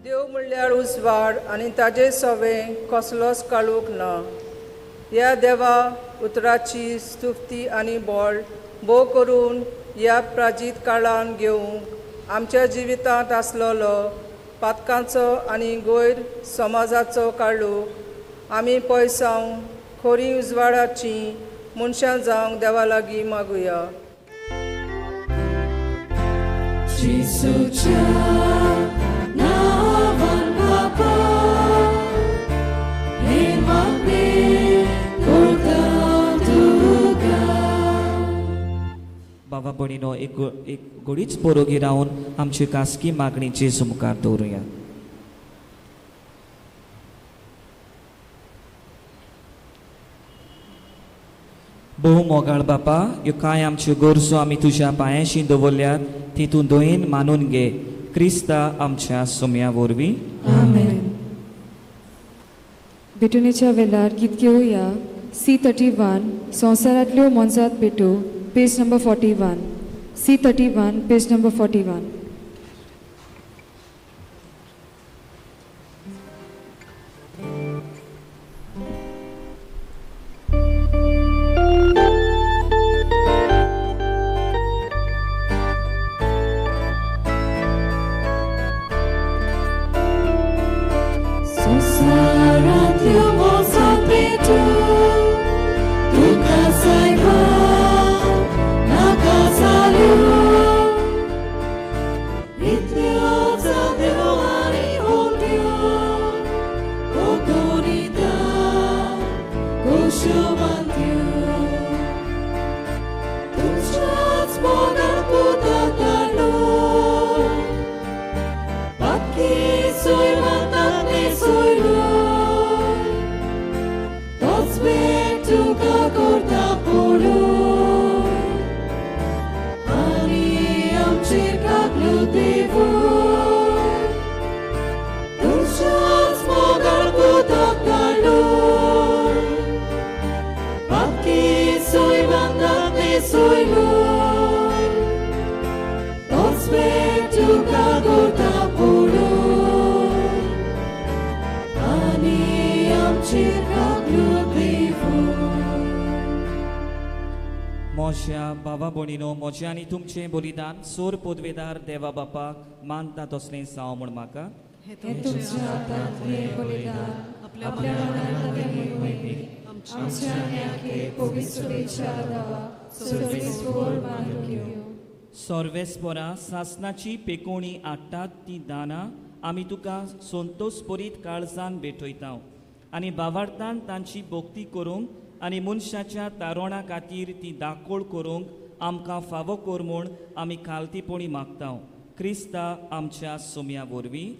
देव म्हणल्यार उजवाड आनी ताजे सवें कसलोच काळूक ना. ह्या देवा उतराची स्तुती आनी बळ भोव करून ह्या प्राजीत काळान घेवंक आमच्या जिवितांत आसलेलो पातकांचो आनी गैर समाजाचो काळूक आमी पयसावंक खोरी उजवाडाची मनशां जावंक देवा लागीं मागुया. बाबा भयणीनो, एक घडीच बरोगी रावन आमची खासगी मागणी जेजू मुखार दवरुया. भोव मोगाळ बापा, ह्यो कांय आमच्यो गरजो आमी तुज्या पांयांशी दवरल्यात ती तूं दयेन मानून घे. क्रिस्ता आमच्या सोम्या वरवीं. आमेन. भेटणेच्या वेळार गीत घेवया C31 संवसारांतल्यो मोनजात भेटू, page number 41. C31 page number 41. मोज्या बाबा भयणीनो, म्हजें आनी तुमचें बलिदान सोर पदवेदार देवा बापाक मानता तसलें जावं म्हूण म्हाका सर्वेस्परा सासनाची पेकोणी हाडटात ती दानां आमी तुका संतोष भरीत काळजान भेटयता आनी बावार्थान तांची भक्ती करूंक आनी मनशाच्या तारोणा खातीर ती दाकोळ करूंक आमकां फावो कर म्हूण आमी खालतीपणी मागता. क्रिस्ता आमच्या सोम्या वरवीं.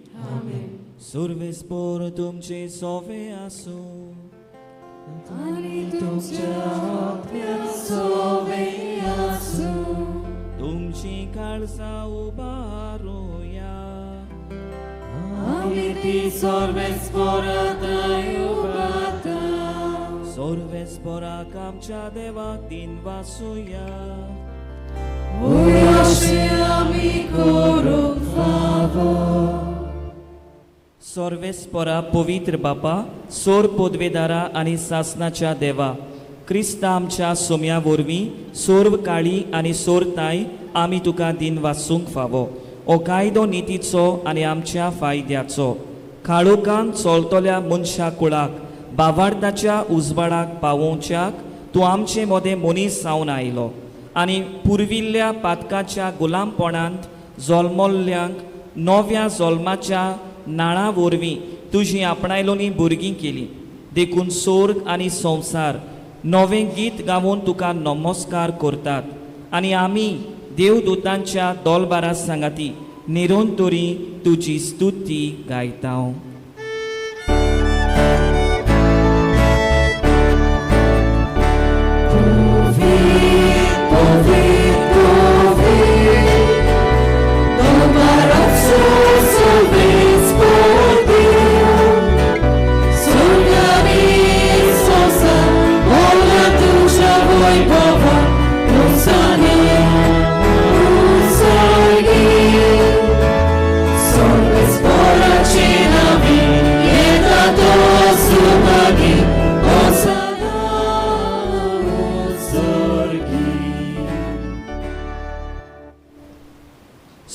सुर्वेस्पोर तुमचे सोवे आसूं आनी तुमच्या आत्म्या सोवे आसूं. तुमची काळजां उबारुया आमी ती सर्वेस्पोरांत उबारता. सर्वेस्पोराक आमच्या देवाक दिन वासुया. अशें आमी करूंक फावो. सर्वेस्पोरा पवित्र बापा, सोर पदवेदारा आनी सासनाच्या देवा, क्रिस्ता आमच्या सोम्या वरवीं सोर्व काळी आनी सोरताय आमी तुका दिन वासूंक फावो. ओ कायदो नितीचो आनी आमच्या फायद्याचो काळोखान चलतल्या मनशा कुळाक बावार्थाच्या उजवाडाक पावोवच्याक तूं आमचे मदें मनीस जावन आयलो आनी पुर्विल्ल्या पातकाच्या गुलामपणांत जल्मल्ल्यांक नव्या जल्माच्या नाळा वरवीं तुजी आपणायलोनी भुरगीं केली. देखून सोर्ग आनी संवसार नवें गीत गावून तुका नमस्कार करतात आनी आमी देवदूतांच्या दोलबारा सांगाती निरंतरी तुजी स्तुती गायता.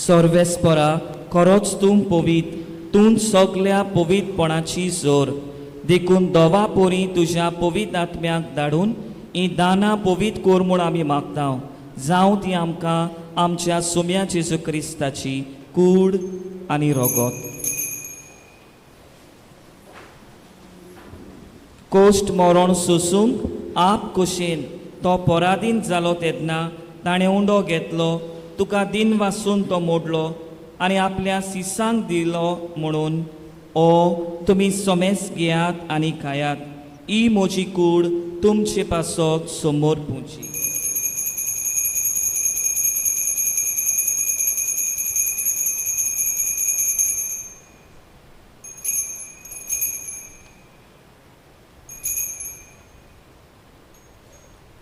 सर्वेस्परा खरोच तूं पवीत, तूं सगल्या पवीतपणाची जोर. देखून दवा पोरी तुज्या पवीत आत्म्याक धाडून ही दानां पवीत कर म्हूण आमी मागता. जावं ती आमकां आमच्या सोम्या जेजू क्रिस्ताची कूड आनी रगत. कोश्ट मरण सोसूंक आप कुशेन तो पराधीन जालो तेन्ना ताणें उंडो घेतलो, तुका दिन वासून तो मोडलो आनी आपल्या सिसांक दिलो म्हणून ओ तुमी सोमेस घेयात आनी खायात. ही म्हजी कूड तुमचे पासत समोर पुची.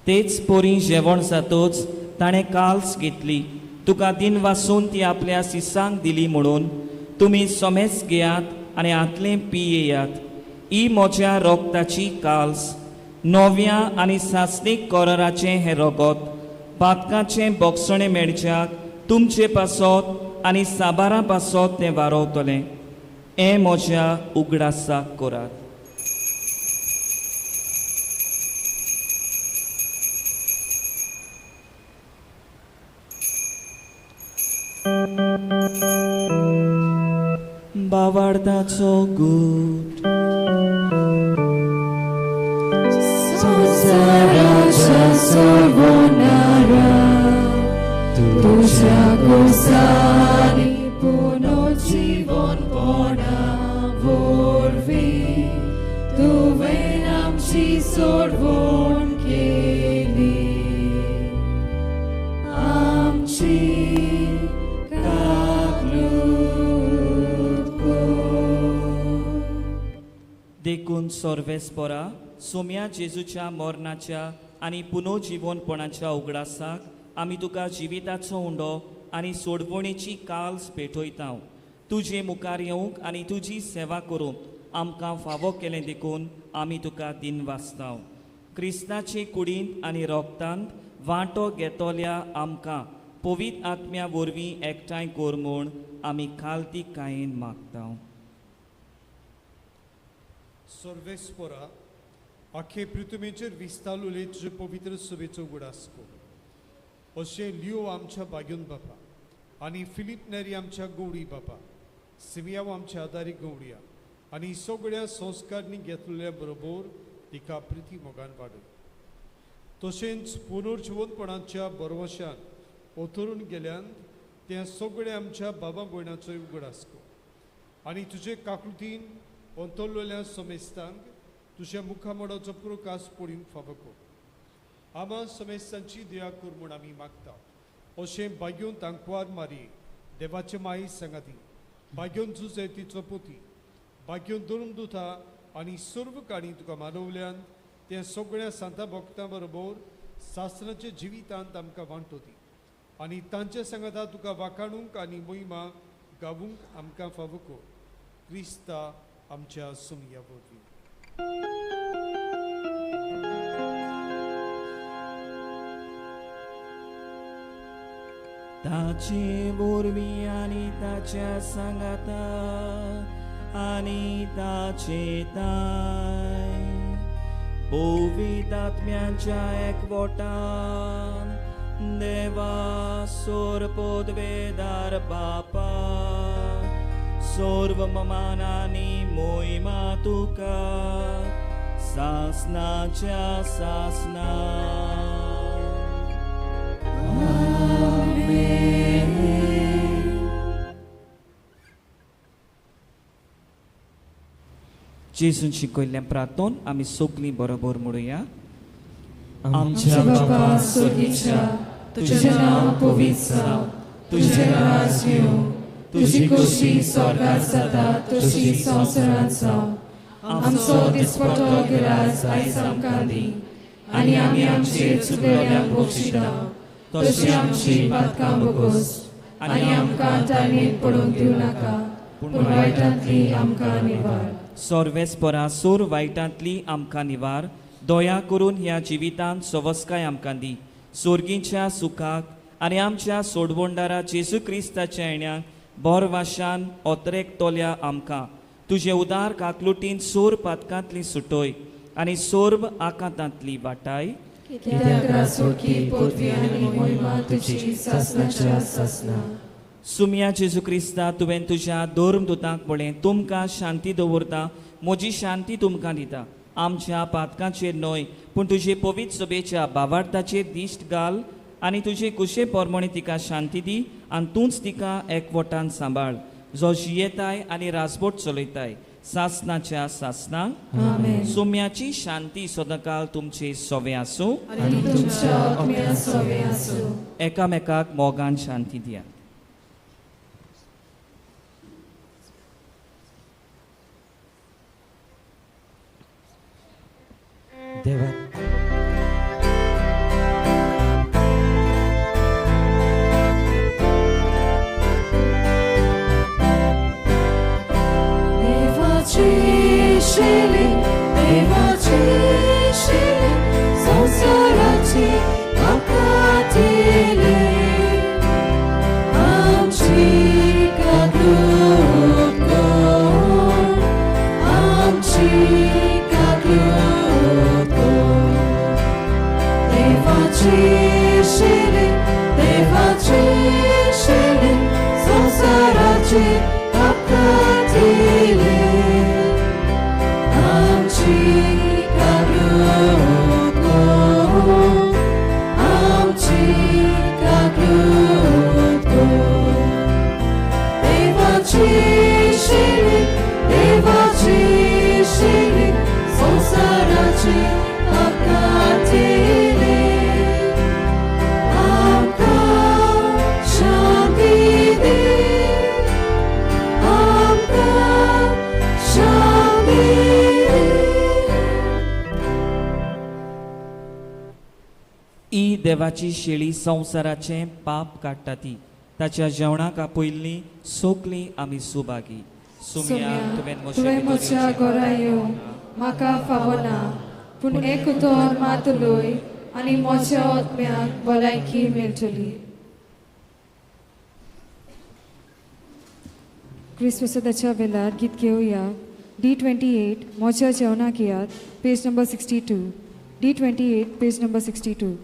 तेच पोरी जेवण जातोच ताणें काल्स घेतली, तुका दिन वासून ती आपल्या सिसांक दिली म्हणून तुमी सोमेस घेयात आनी आतलें पियेयात. ही म्हज्या रोगताची काल्स, नव्या आनी सासणीक कराराचें हें रगत पातकाचें बोगसणें मेळच्याक तुमचे पासत आनी साबारां पासत तें वारोवतलें. हें म्हज्या उगडासाक करात. बावार्दाचो गूट संवसाराच्या सोडवणारा तुज्या गोसानी पुनर्जीवनपणा वरवीं तुवें आमची सोडवण केली. आमची देखून सर्वेस्परा सोम्या जेजूच्या मरणाच्या आनी पुनर्जीवनपणाच्या उगडासाक आमी तुका जिविताचो उंडो आनी सोडवणेची काल्स पेटयता. तुजे मुखार येवंक आनी तुजी सेवा करूंक आमकां फावो केलें देखून आमी तुका दिन वाचता. क्रिस्ताचे कुडींत आनी रोगतांत वांटो घेतल्या आमकां पवित्र आत्म्या वरवीं एकठांय कर म्हूण आमी खालतीकायेन मागता. सर्वेस्परा आखे पृथ्वीचेर विस्तारलेले तुजे पवित्र सभेचो उगडास कर. अशें लियो आमच्या बाग्योन बापा आनी फिलीप नेरी आमच्या गौडी बापा, सिमियाव आमच्या आदारी गौडिया आनी सगळ्या संस्कारणी घेतलेल्या बरोबर तिका प्रिती मोगान वाडय. तशेंच पुनर्जिवनपणाच्या बरवशान ओथरून गेल्यान त्या सगळ्या आमच्या बाबा भयणाचो उगडास कर आनी तुजे काकृतीन अंतरलेल्या समेस्तांक तुज्या मुखामोडाचो प्रकाश पडूंक फावो कर. आमा समेस्तांची दया कर म्हूण आमी मागता. अशें बाग्योन तांकवार मारी देवाचे माई सांगाती बाग्योन जुजे तिचो पोती बाग्योन धरून दुता आनी सर्व काणी तुका मानवल्यान त्या सगळ्या सांता भक्तां बरोबर शास्त्राच्या जिवितांत आमकां वांटो दी आनी तांचे सांगाता तुका वाखाणूंक आनी मोहिमा गावूंक आमकां फावो कर. क्रिस्ता आमच्या सुमया वरवीं. ताचे वरवीं आनी ताच्या सांगाता आनी ताचे ताय पवित्र आत्म्यांच्या एकवटान देवा सोरपोदवेदार बापा सर्व ममानानी मोहिमा तुका सासनाच्या सासना. जेजून शिकयल्लें प्रार्थन आमी सगळीं बरोबर म्हणुया. आमच्या बापा स्वर्गीच्या, तुजें नांव पवित्र जावं, तुजें राज येवं, तुजी खोशी स्वर्गात जाता तशी संवसारांत जावं. आमचो दिसपटो गिरास आयज आमकां दी आनी आमी आमचे चुकलेल्यांक बक्षिता तशी आमची पातकां बोगोस आनी आमकां ताणें पडूंक दिवं नाका, पूण वायटांतली आमकां निवार. सर्वेस्परा सूर वायटांतली आमकां निवार. दया करून ह्या जिवितांत सवस्काय आमकां दी. सोर्गींच्या सुखाक आनी आमच्या सोडवणदारा जेजू क्रिस्ताच्या येण्याक बोरवाशान ओतरेकतोल्या आमकां तुजे उदार काकलुटीन सोर पातकांतली सुटोय आनी सोर्ब आकांतांतली वाटाय. सुमिया जेजू क्रिस्ता, तुवें तुज्या धर्मदुतांक म्हळें, तुमकां शांती दवरता, म्हजी शांती तुमकां दिता. आमच्या पातकांचेर न्हय पूण तुजे पवित्र सभेच्या बावार्थाचेर दिश्ट घाल आनी तुजे कुशे प्रमाणे तिका शांती दी आनी तूंच तिका एकवटान सांबाळ, जो जियेताय आनी राजबोट चलयताय सासनाच्या सासनाक. सुम्याची शांती सदांकाल तुमचे सोवे आसूं. एकामेकाक मोगान शांती दिया. देवा देवाची देवाची संवसाराची अपघातिले आमची काकूट कर, आमची काकूट कर. देवाची शिले देवाची शिले संवसाराची अपघातिले आमची काकूट कर, आमची काकूट कर. देवाची शिले देवाची शिले संवसाराची अपघातिले आमकां शांती दी, आमकां शांती दी. ई देवाची शेळी संवसाराचें पाप काडटा ती ताच्या जेवणाक आपयल्ली सोकली आमी सुभागी. सुम्या तुवें म्हज्या घरा येवं म्हाका फावना, पूण एक उतर मात उलय आनी म्हज्या आत्म्याक भलायकी मेळटली. क्रिस्मसाच्या वेळार गीत घेवया. D28 म्हज्या जेवणाक येयात, पेज नंबर 62. D28 page number 62.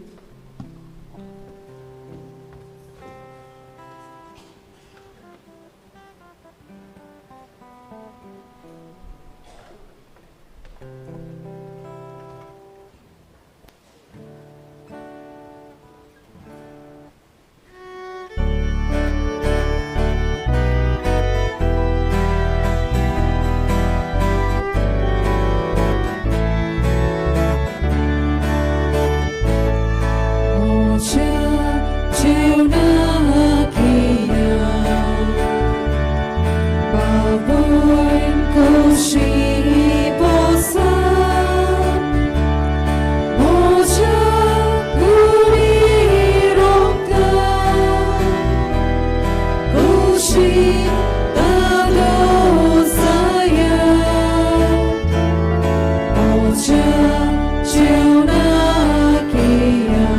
जेवणाक येया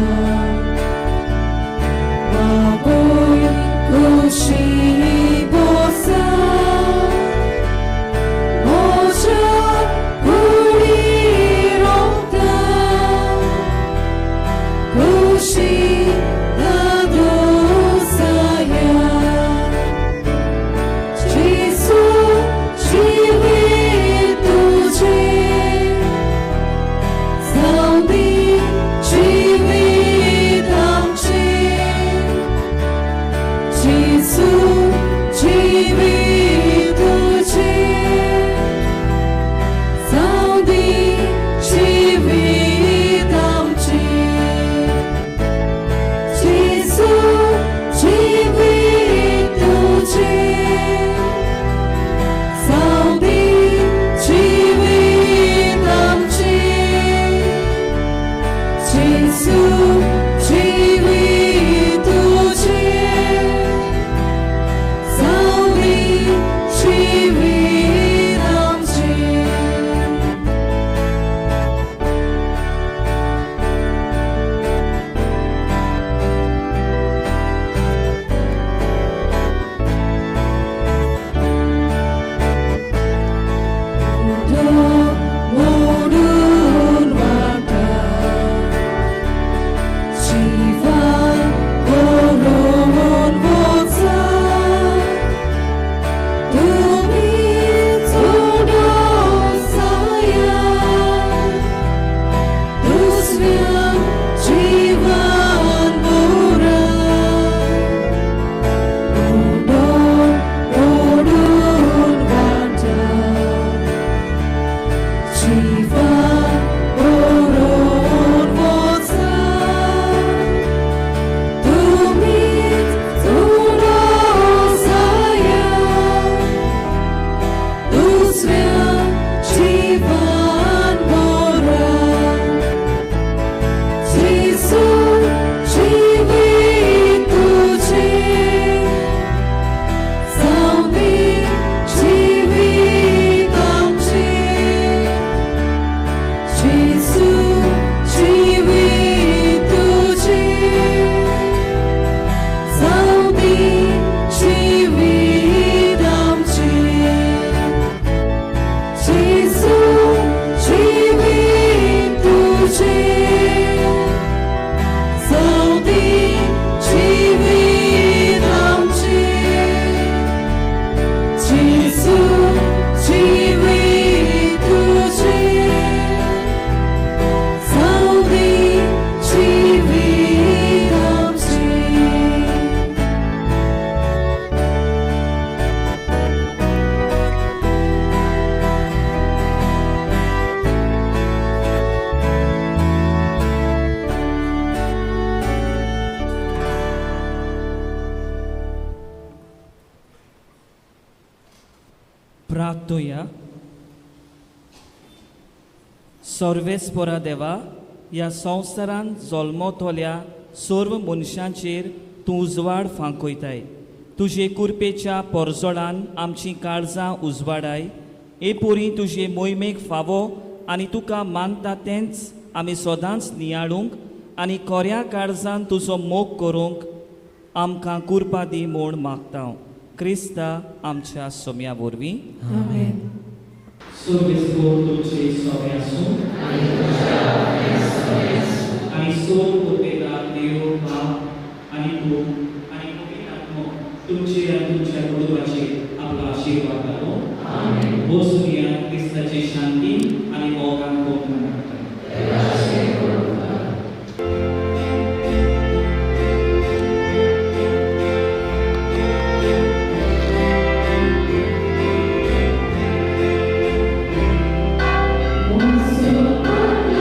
बाबूय खुशी बोसा म्हज्या कुडी रोमता खुशी दादोसाया जेसू जिवीत तुजें जावं दी जिवीत आमचें जेसू जिवीत तुजें जावं दी जिवीत आमचें जेसू जिवीत तुजें जावं दी जिवीत आमचें जेसू जिवीत तुजें जावं दी जिवीत आमचें. मोडून वाटा जिवान करून वचा तुमी चोडोसाया दुसऱ्या जिवान बोरा मोडून मोडून वाटा जिवान करून वचा तुमी चोडोसाया दुसऱ्या जिवान बोरा जेसू जिवीत तुजें जावं दी जिवीत आमचें जेसू जिवीत तुजें जावं दी जिवीत आमचें जेसू जिवीत तुजें जावं दी जिवीत आमचें जेसू जिवीत तुजें जावं दी जिवीत आमचें. प्रार्थुया. सर्वेस्परा देवा, ह्या संवसारांत जल्मतल्या सर्व मनशांचेर तूं उजवाड फांकयताय. तुजे कुरपेच्या पोरजोळान आमचीं काळजां उजवाडाय. हे पुरी तुजे मोहिमेक फावो आनी तुका मानता तेंच आमी सदांच नियाळूंक आनी कोऱ्या काळजान तुजो मोग करूंक आमकां कुरपा दी म्हूण मागता हांव, क्रिस्ता आमच्या सोम्या वरवीं. आमेन. सर्वेस्पोर तुमचे सोमे आसूं आनी सोर पुर्वेता देव बाप आनी पूत आनी पवित्र आत्मो तुमचेर आनी तुमच्या कुटुंबाचेर आपलो आशिर्वाद घालूं. वचून क्रिस्ताची शांती आनी मोगान कोंकण. Once upon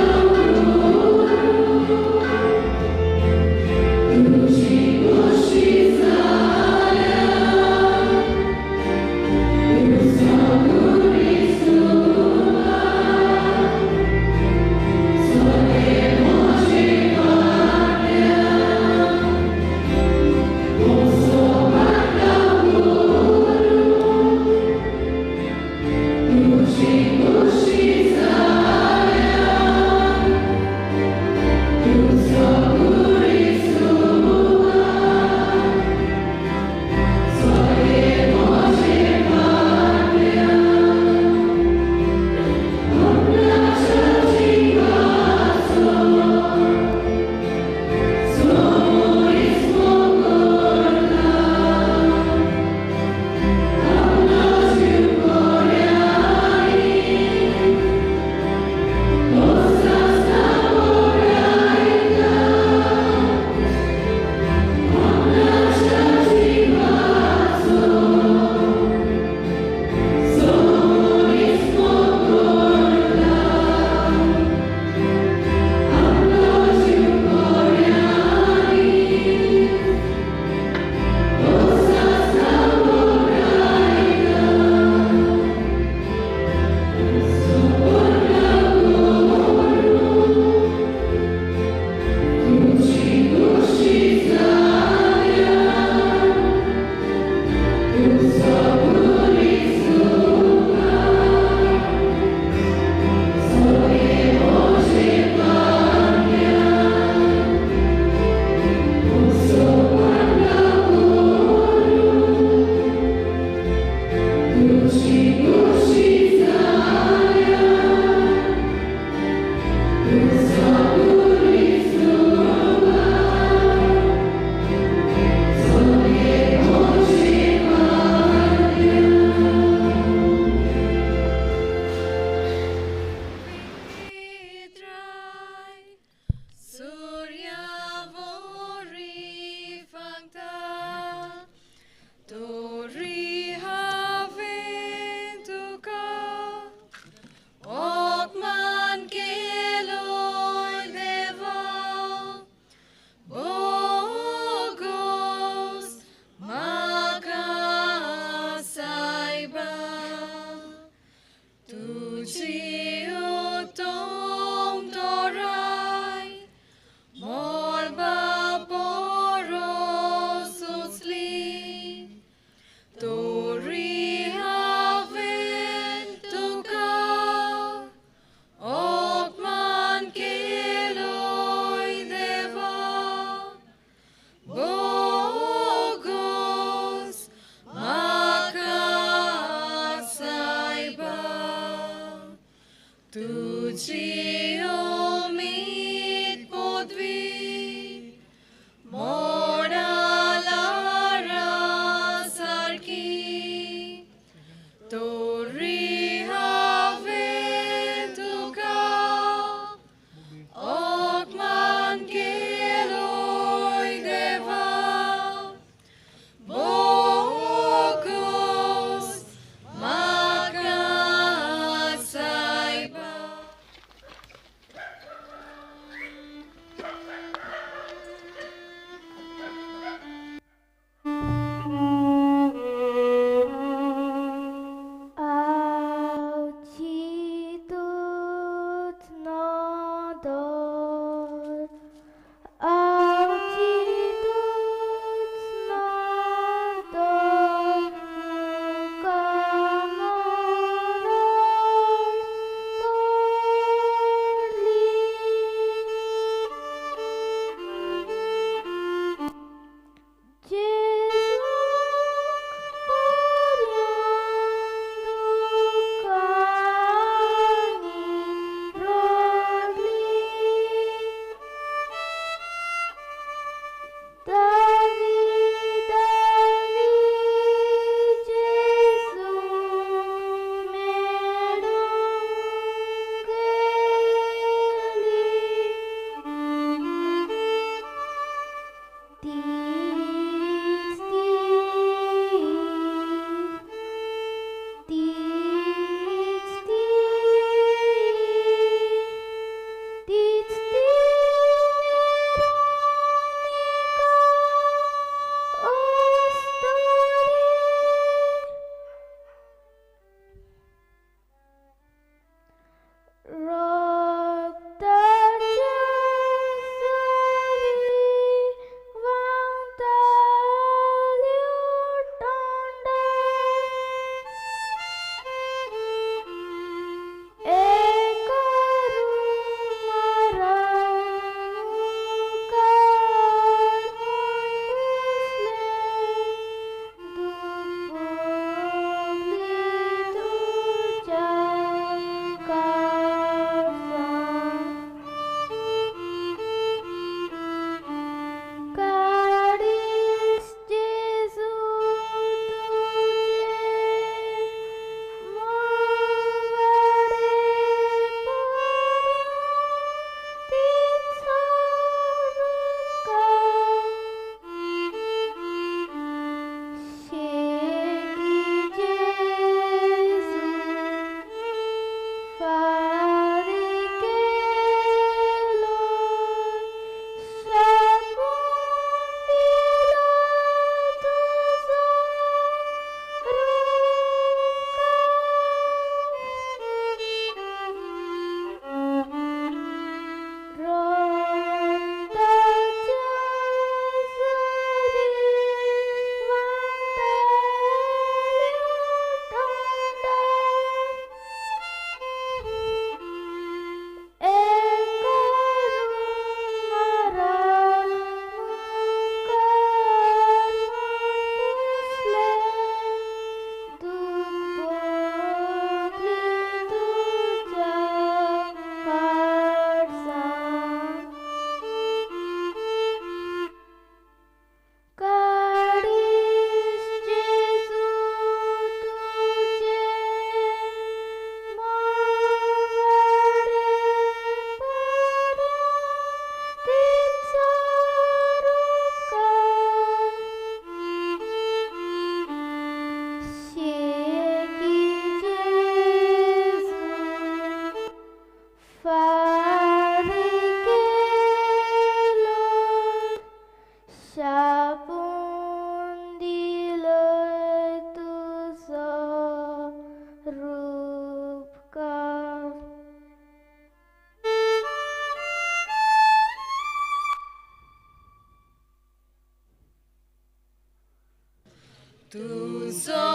तुजो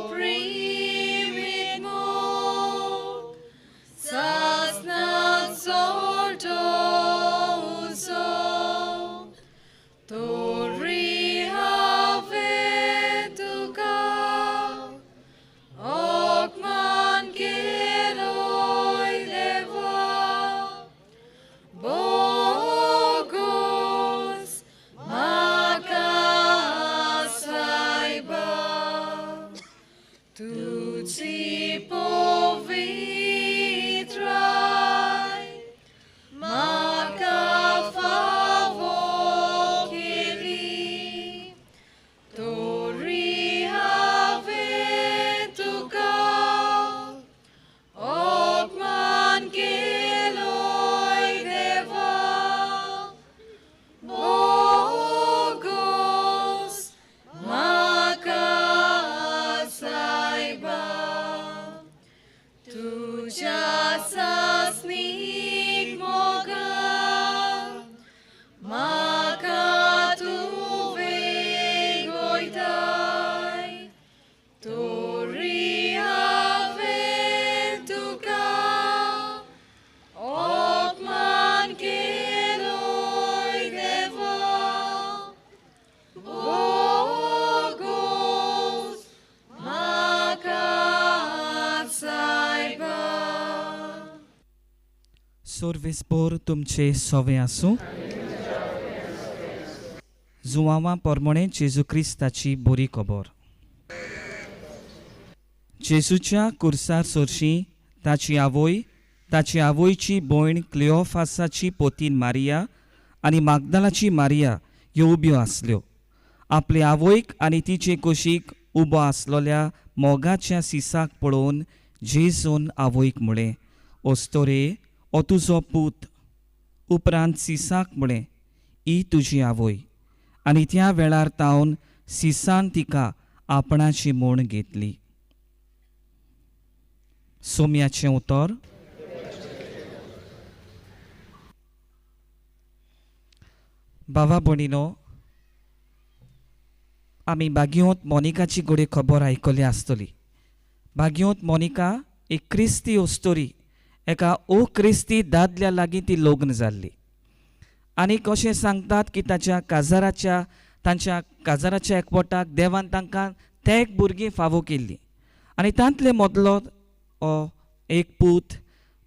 प्रेमीत मोग सासणाचो उजो तोरी हांवें तुका ओकमान केलोय देवा बोगोस म्हाका सायबा तुजी पवित्राय म्हाका फावो केली तोरी हांवें तुका ओकमान केलोय देवा बोगोस म्हाका सायबा तुज्या सासणीक मोगान म्हाका तुवें गोयताय तोरी हांवें तुका ओकमान केलोय देवा बोगोस म्हाका सायबा. सोर्विसपोर तुमचे सोवे आसूं. जुवांवा पोरमोणे जेजू क्रिस्ताची बरी खबर. जेजूच्या कुर्सार सोरशी ताची आवय, ताची आवयची भयण क्लिओफासाची पोतीन मारिया आनी मागदालाची मारिया ह्यो उब्यो आसल्यो. आपले आवयक आनी तिचे कुशीक उबो आसलोल्या मोगाच्या सिसाक पळोवन जेजून आवयक म्हळें, ओस्तोरे, ओ तुजो पूत. उपरांत सिसाक म्हळें, ही तुजी आवय. आनी त्या वेळार तावन सिसान तिका आपणाची म्हूण घेतली. सोम्याचें उतर. बाबा भयणीनो, आमी बागियोंत मोनिकाची घडये खबर आयकली आसतली. बागियोंत मोनिका एक क्रिस्ती ओस्तोरी, एका ओ क्रिस्ती दादल्या लागीं ती लग्न जाल्ली. आनी कशें सांगतात की ताच्या काजाराच्या तांच्या काजाराच्या एकवटाक देवान तांकां तेग भुरगीं फावो केल्लीं आनी तांतले मदलो एक पूत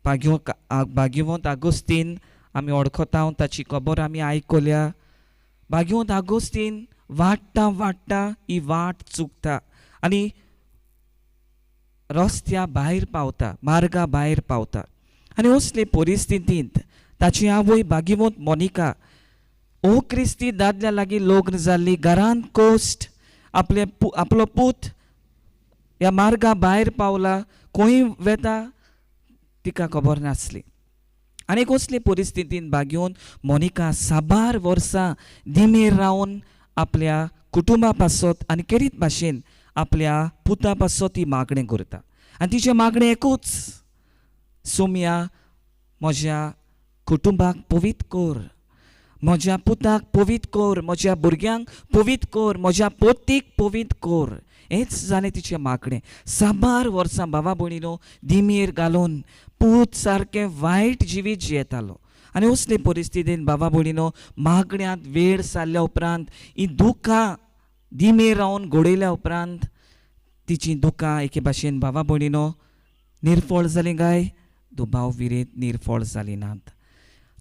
भाग्यवंत आगोस्तीन आमी वळखता, ताची खबर आमी आयकल्या. भाग्यवंत आगोस्तीन वाडटा वाडटा ही वाट चुकता आनी रस्त्या भायर पावता, मार्गा भायर पावता. आनी असले परिस्थितींत ताची आवय भाग्यवंत मोनिका ओ क्रिस्ती दादल्या लागीं लग्न जाल्ली, घरांत कोश्ट, आपले आपलो पूत ह्या मार्गा भायर पावला, खंय वेता तिका खबर नासली. आनी कसले परिस्थितीन भाग्योवन मोनिका साबार वर्सां दिमेर रावन आपल्या कुटुंबा पासत आनी केरीत भाशेन आपल्या पुता पासत ती मागणें करता. आनी तिचें मागणें एकूच, सोम्या म्हज्या कुटुंबाक पवीत कर, म्हज्या पुताक पवीत कर, म्हज्या भुरग्यांक पवीत कर, म्हज्या पोतीक पवीत कर. हेंच जालें तिचें मागणें. साबार वर्सां बाबा भयणीनो दिमेर घालून पूत सारकें वायट जिवीत जियेतालो. आनी असले परिस्थितीन बाबा भयणीनो मागण्यांत वेळ सारल्या उपरांत ही दुखां दिमेर रावन घडयल्या उपरांत तिचीं दुखां एके भाशेन बाबा भयणीनो निर्फळ जालीं काय दुबाव विरेत निर्फळ जालीं नात.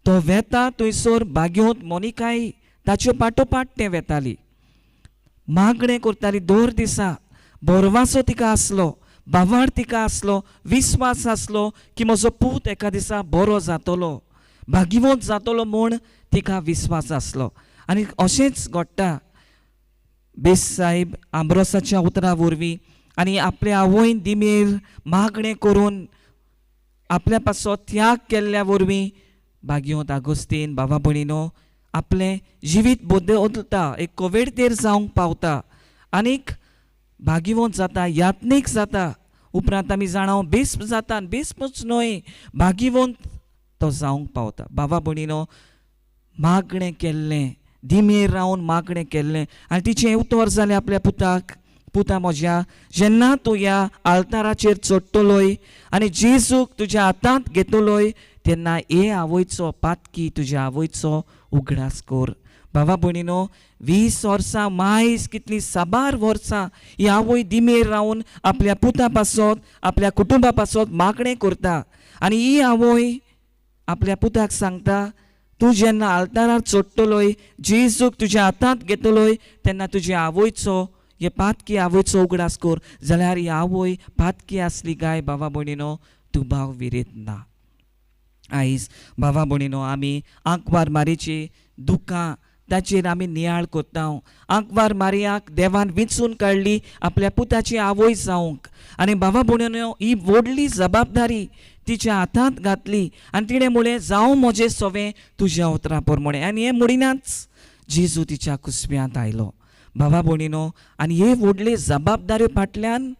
तो वेता थंयसर भाग्योंत मोनिकाय ताच्यो पाटोपाट तें वेताली, मागणें करताली दर दिसा. भरवासो तिका आसलो, भावार तिका आसलो, विस्वास आसलो की म्हजो पूत एका दिसा बरो जातलो, भाग्यवंत जातलो म्हूण तिका विस्वास आसलो. आनी अशेंच घडटा बेस साहेब आंब्रोसाच्या उतरां वरवीं आनी आपल्या आवयन दिमेर मागणें करून आपल्या पासत त्याग केल्ल्या वरवीं भाग्यवंत आगोस्तीन बाबा भयणीनो आपलें जिवीत बदलता, एक कोवेडतेर जावंक पावता आनीक भाग्यवंत जाता, यात्नीक जाता. उपरांत आमी जाणा बेस्प जाता, बेस्पूच न्हय भाग्यवंत तो जावंक पावता. बाबा भयणीनो मागणें केल्लें दिमेर रावन मागणें केल्लें आनी तिचें उतर जालें आपल्या पुताक, पुता म्हज्या, जेन्ना तूं ह्या आल्ताराचेर चडटलोय आनी जेजूक तुज्या हातांत घेतलोय तेन्ना हे आवयचो पातकी तुज्या आवयचो उगडास कर. बाबा भयणीनो, 20 वर्सां मायज कितलीं साबार वर्सां ही आवय दिमेर रावन आपल्या पुता पासत आपल्या कुटुंबा पासत मागणें करता आनी ही आवय आपल्या पुताक सांगता, तूं जेन्ना आल्तारार चडटलोय जेजूक तुज्या हातांत घेतलोय तेन्ना तुज्या आवयचो हे पातकी आवयचो उगडास कर. जाल्यार ही आवय पातकी आसली गाय बाबा भयणीनो दुबाव विरेत ना. आयज बाबा भयणीनो आमी आंकवार मारीची दुकां ताचेर आमी नियाळ करता. आंकवार मारियाक देवान विंचून काडली आपल्या पुताची आवय जावंक आनी बाबा भयणीनो ही व्हडली जबाबदारी तिच्या हातांत घातली आनी तिणें म्हणलें, जावं म्हजें सवें तुज्या उतरां प्रमाणें. आनी हें म्हणिनाच जेजू तिच्या कुसव्यांत आयलो. बाबा भयणीनो, आनी हे व्हडले जबाबदारे फाटल्यान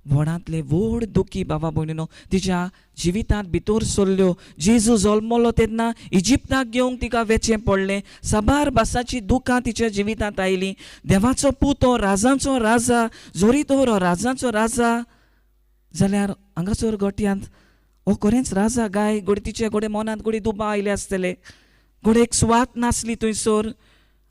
व्हडांतले व्हड दुखी बाबा भयणीनो तिच्या जिवितांत भितर सरल्यो. जेजू जल्मलो तेन्ना इजिप्ताक घेवंक तिका वेचें पडलें. साबार भासाची दुकां तिच्या जिवितांत आयलीं. देवाचो पूत तो राजांचो राजा, जरी तो राजांचो राजा जाल्यार हांगासर गोठ्यांत हो खरेंच राजा गाय घोडे तिचे घोडे मनांत घोडे दुबाव आयले आसतले, घोडे एक सुवात नासली थंयसर.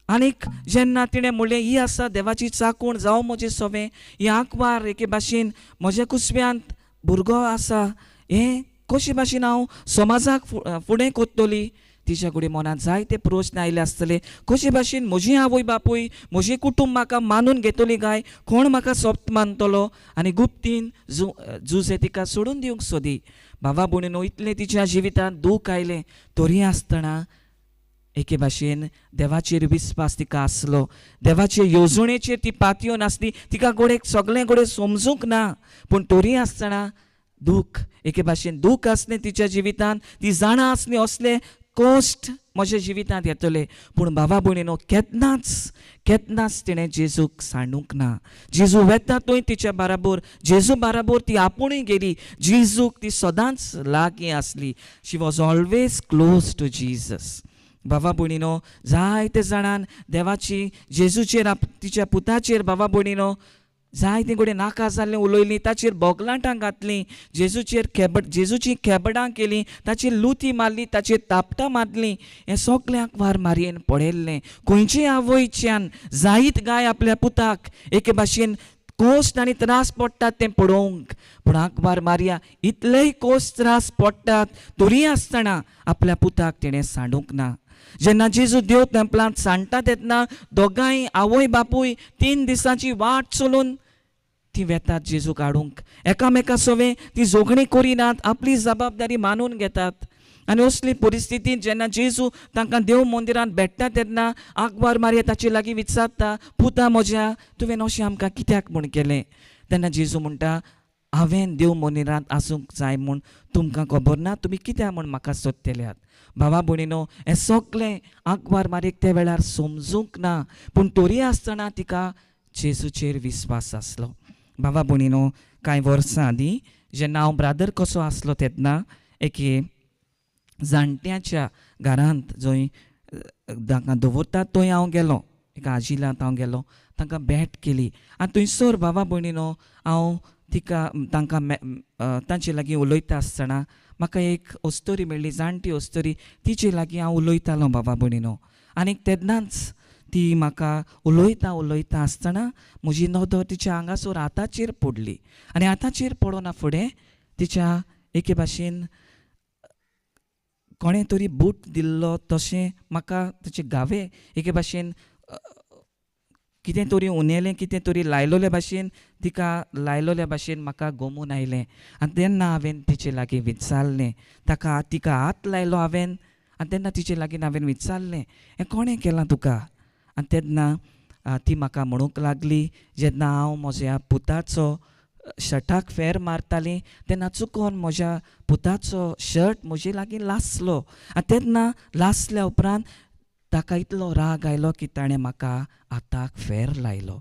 आनीक जेन्ना तिणें म्हणलें, ही आसा देवाची चाकूण, जावं म्हजें सवें, ही आंकवार एके भाशेन म्हज्या कुसव्यांत भुरगो आसा, हें कशे भाशेन हांव समाजाक फुडें कोत्तली. तिच्या कडेन मनांत जायते प्रस्न आयले आसतले, कशे भाशेन म्हजी आवय बापूय म्हजें कुटुंब म्हाका मानून घेतली काय, कोण म्हाका सोप्त मानतलो. आनी गुप्तीन जुजे तिका सोडून दिवंक सोदी. बाबा भयणीनो, इतलें तिच्या जिवितांत दूख आयलें तरी आसतना एके भाशेन देवाचेर विस्वास तिका आसलो. देवाचे येवजणेचेर ती पातयो नासली, तिका गोडेक सगळें गोडे समजूंक ना, पूण तरी आसतना दूख एके भाशेन दूख आसलें तिच्या जिवितांत. ती जाणा आसली असले कश्ट म्हज्या जिवितांत येतले, पूण बाबा भयणीनो केन्नाच केन्नाच तिणें जेजूक सांडूंक ना. जेजू वेता थंय तिच्या बाराबोर, जेजू बाराबोर ती आपुणूय गेली. जेजूक ती सदांच लागीं आसली. She was always close to Jesus. बाबा भयणीनो, जायते जाणान देवाची जेजूचेर तिच्या पुताचेर बाबा भयणीनो जायते कडेन नाका जाल्लें उलयलीं, ताचेर बोगलाटां घातलीं, जेजूचेर जेजूची खेबडां केलीं, ताचेर लुती मारली, ताचेर तापटां मारलीं. हें सगळें आंकवार मारयेन पळयल्लें. खंयचे आवयच्यान जायत गाय आपल्या पुताक एके भाशेन कोश्ट आनी त्रास पडटात तें पळोवंक, पूण आंकवार मारिया इतलेय कोश्ट त्रास पडटात तरी आसतना आपल्या पुताक तिणें सांडूंक ना. जेन्ना जेजू देव तेंपलांत सांडटा तेन्ना दोगांय आवय बापूय 3 दिसांची वाट चलून ती वेतात जेजूक हाडूंक. एकामेका सवें ती झगडीं करिनात, आपली जबाबदारी मानून घेतात. आनी असली परिस्थितींत जेन्ना जेजू तांकां देव मंदिरांत भेट्टा तेन्ना आंकवार मारिया ताचे लागीं विचारता, पुता म्हज्या, तुवें अशें आमकां कित्याक म्हूण केलें? तेन्ना जेजू म्हणटा, हांवें देव मंदिरांत आसूंक जाय म्हूण तुमकां खबर ना, तुमी कित्याक म्हूण म्हाका सोदतल्यात? बाबा भयणीनो, हें सगळें आंकवार मारयेक त्या वेळार समजूंक ना, पूण तरी आसतना तिका जेजूचेर विस्वास आसलो. बाबा भयणीनो, कांय वर्सां आदीं जेन्ना हांव ब्रादर कसो आसलो तेन्ना एके जाणट्याच्या घरांत जंय तांकां दवरतात थंय हांव गेलो, एका आजिलांत हांव गेलो, तांकां भेट केली. आनी थंयसर बाबा भयणीनो हांव तिका तांकां तांचे लागीं उलयता आसतना म्हाका एक अस्तोरी मेळ्ळी, जाणटी अस्तोरी. तिचे लागीं हांव उलयतालो बाबा भयणीनो. आनी तेन्नाच ती म्हाका उलयता उलयता आसतना म्हजी नदर तिच्या हांगासर हाताचेर पडली आनी हाताचेर पडना फुडें तिच्या एके भाशेन कोणें तरी बूट दिल्लो तशें म्हाका तिचे घावे एके भाशेन कितें तरी उनेलें, कितें तरी लायलोले भाशेन तिका लायलोल्या भाशेन म्हाका गोमून आयलें. आनी तेन्ना हांवें तिचे लागीं विचारलें, ताका तिका हात लायलो हांवें आनी तेन्ना तिचे लागीं हांवें विचारलें, हें कोणें केलां तुका? आनी तेन्ना ती म्हाका म्हणूंक लागली, जेन्ना हांव म्हज्या पुताचो शर्टाक फेर मारताली तेन्ना चुकोन म्हज्या पुताचो शर्ट म्हजे लागीं लासलो आनी तेन्ना लासल्या उपरांत ताका इतलो राग आयलो की ताणें म्हाका हाताक फेर लायलो.